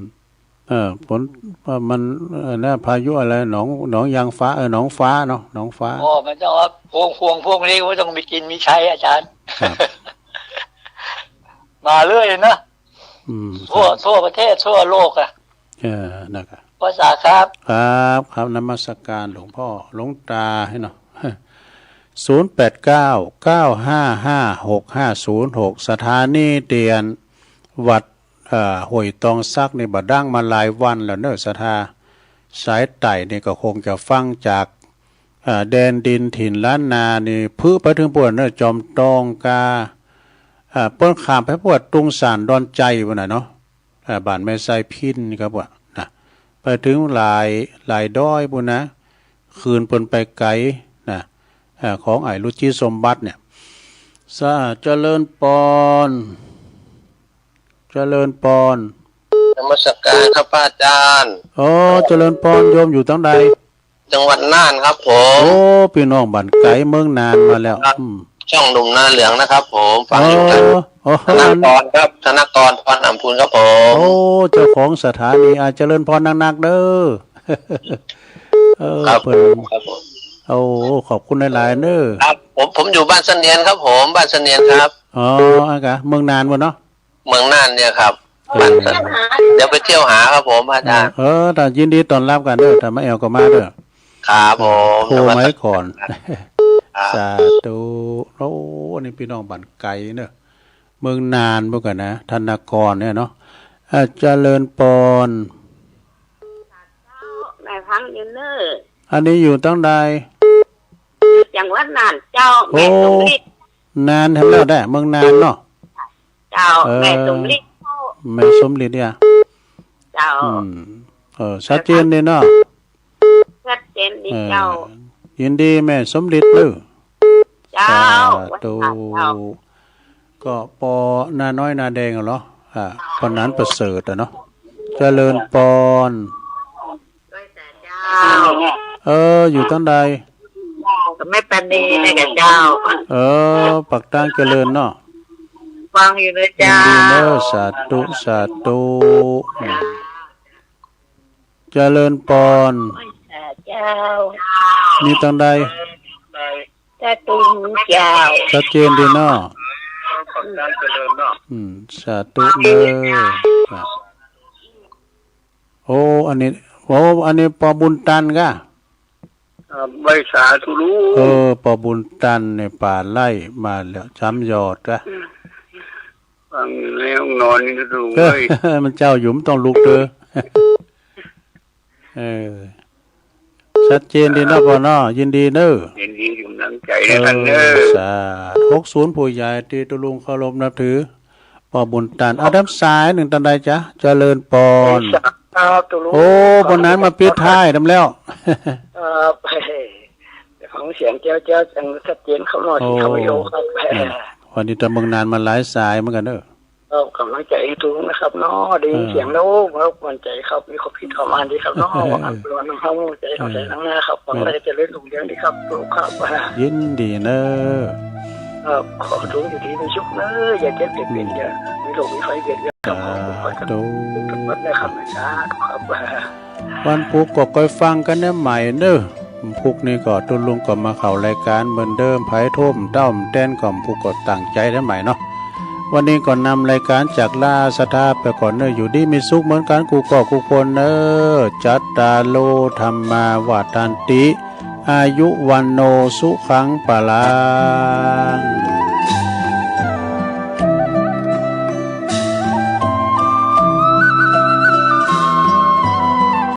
เออ ฝน เออ มัน เออ นะ พายุอะไร หนอง หนองยางฟ้า เออ หนองฟ้าเนาะ หนองฟ้า โอ้ มันจะว่าพวง พวง พวกนี้ก็ต้องมีกิ๋นมีใจ๊อาจารย์ ครับ มาเรื่อยนะ อืม ทั่ว ครับ ทั่วประเทศทั่วโลกอะ เออ นะครับ ภาษาครับ ครับ ครับ นมัสการหลวงพ่อ หลวงตาให้เนาะ ศูนย์แปดเก้า เก้าห้าห้า หกห้าศูนย์หก สถานีเตียนวัด เอ่อ ห้วยตองสักนี่บ่ดังมาหลายวันแล้วเนอะ ศรัทธา สายใต้นี่ก็คงจะฟังจาก เอ่อ แดนดินถิ่นล้านนานี่ พื้ไปเถิงปู๊นเนอะ จอมตองกา เอ่อ เปิ้นข้ามไปพวดตุงสานดอนใจ๋ปู๊นน่ะเนาะ เอ่อ บ้านแม่ไซพินครับว่านะ ไปเถิงหลาย หลายดอยปู๊นนะ คืนเปิ้นไปไก๋นะ เอ่อ ของอ้ายรุจิสมบัติเนี่ย สา เจริญปอน เจริญปอน นมัสการครับพระอาจารย์ อ๋อ เจริญปอน โยมอยู่ตางใด จังหวัดน่านครับผม โอ้ ปี้น้องบ้านไก๋เมืองน่านมาแล้ว ครับ อืม ช่องหนุ่มนาเหลืองนะครับผม ฟังอยู่ครับ อ๋อ อ๋อ ธนกรครับ ธนกร พรอำพูนครับผม โอ้ เจ้าของสถานี อ่า เจริญปอนนักๆ เด้อ เออ ครับ เปิ้น ครับผม โอ้ ขอบคุณหลายๆ เด้อ ครับ ผม ผมอยู่บ้านเสนียนครับผม บ้านเสนียนครับ อ๋อ อ่ะกะ เมืองน่านปู๊นเนาะ เมืองน่านเนี่ยครับ เออ บ้านเสนียน เดี๋ยวไปเที่ยวหาครับผม อาจารย์ เออ เออ ถ้ายินดีต้อนฮับกั๋นเด้อ ถ้ามาแอ่วก็มาเด้อ ครับผม โทรมาก่อน ครับ สาธุ โอ้ อันนี้ปี้น้องบ้านไก๋เนอะ เมืองน่านปู๊นกั๋นนะ ธนกรเนี่ยเนาะ อ่า เจริญปอน แม่ฟังอยู่เนอะ อันนี้อยู่ตางใด อยู่จังหวัดน่านเจ้า โอ้ แม่สมฤทธิ์ น่านแถวนั้นแหละ เมืองน่านเนาะ เจ้า เออ แม่สมฤทธิ์ แม่สมฤทธิ์เนี่ย เจ้า อืม เออ ชัดเจนดีเนาะ ชัดเจนดีเจ้า เออ ยินดีแม่สมฤทธิ์เด้อ เจ้า สาธุ เจ้า ก็ปอหน้าน้อยหน้าแดงอะเหรอ อ่า ปอหนานประเสริฐอะเนาะ เจริญปอน เจ้า เออ อยู่ตางใด แม่ปานีเนี่ยกะเจ้า เออ ปากตางเจริญเนาะ ฟังอยู่นะเจ้า ยินดีเนอะ สาธุ สาธุ อืม เจริญปอน เจ้า มีตางใด สาธุเจ้า ชัดเจนดีเนาะ อืม สาธุเนอะ ครับ โอ้ อันนี้ โอ้ อันนี้ปอบุญตันก่ะ อ่า ไหว้สาธุลุง เออ ปอบุญตันเนี่ย ป่าไล่มาแล้ว จำยอดก่ะ ฟังอยู่ในห้องนอนนี่นะลุง เออ เอ้ย มันเจ้าอยู่ มันต้องลุกเด้อ เออ ชัดเจนดีเนาะปอเนาะ ยินดีเนอะ ยินดีกำลังใจ๋นะท่านเนอะ เออ สาธุ หกศูนย์ ผู้ใหญ่ตี้ตุ๊ลุงเคารพนับถือ ปอบุญตัน เอา ต๋ามสายนึ่งตานใดจ๊ะ เจริญปอน ครับตุ๊ลุง โอ้ ปอนั้นมาปิดท้ายต๋ามแล้ว เอ่อ ฟังเสียงแจ๊วๆ จังชัดเจนครับเนาะ โอ้ ที่เขาวิดีโอครับ อืม วันนี้ต๋ามเมืองนานมาหลายสายเหมือนกั๋นเนอะ ก็กำลังใจ๋ตุ๊ลุงนะครับเนาะ ได้ยินเสียงแล้ว เออ ก็มั่นใจ๋ครับ มีความคิดความอ่านดีครับเนาะ เออ ครับ เปิดวันน้ำเฮาใจ๋เข้าใจ๋ อืม ข้างหน้าครับ ฟังแล้วจะเจริญรุ่งเรืองดีครับตุ๊ลุงครับ ยินดีเนอะ ครับ ขอตุ๊ลุงอยู่ดีมีสุขเนอะ อย่าเจ็บอย่าเป๋น อืม อย่ามีโรคมีภัยเบียดเบียนครับ สาธุ ขอบคุณครับ ทุกท่านนะครับ สาธุครับ วันพุธก็ก้อยฟังกั๋นแน่ใหม่เนอะ วันพุธนี้ก็ตุ๊ลุงก็มาเข้ารายก๋านเหมือนเดิม ใผโทรบ่เต้าบ่แตนก็วันพุธก็ตั้งใจ๋แน่ใหม่เนาะ วันนี้ก็นำรายก๋านจากลาศรัทธาไปก่อนเนอะ อยู่ดีมีสุขเหมือนกั๋นกู้ก้อกู้คนเนอะ จัตตาโร ธัมมา วัฑฒันติ อายุ วัณโณ สุขัง พลัง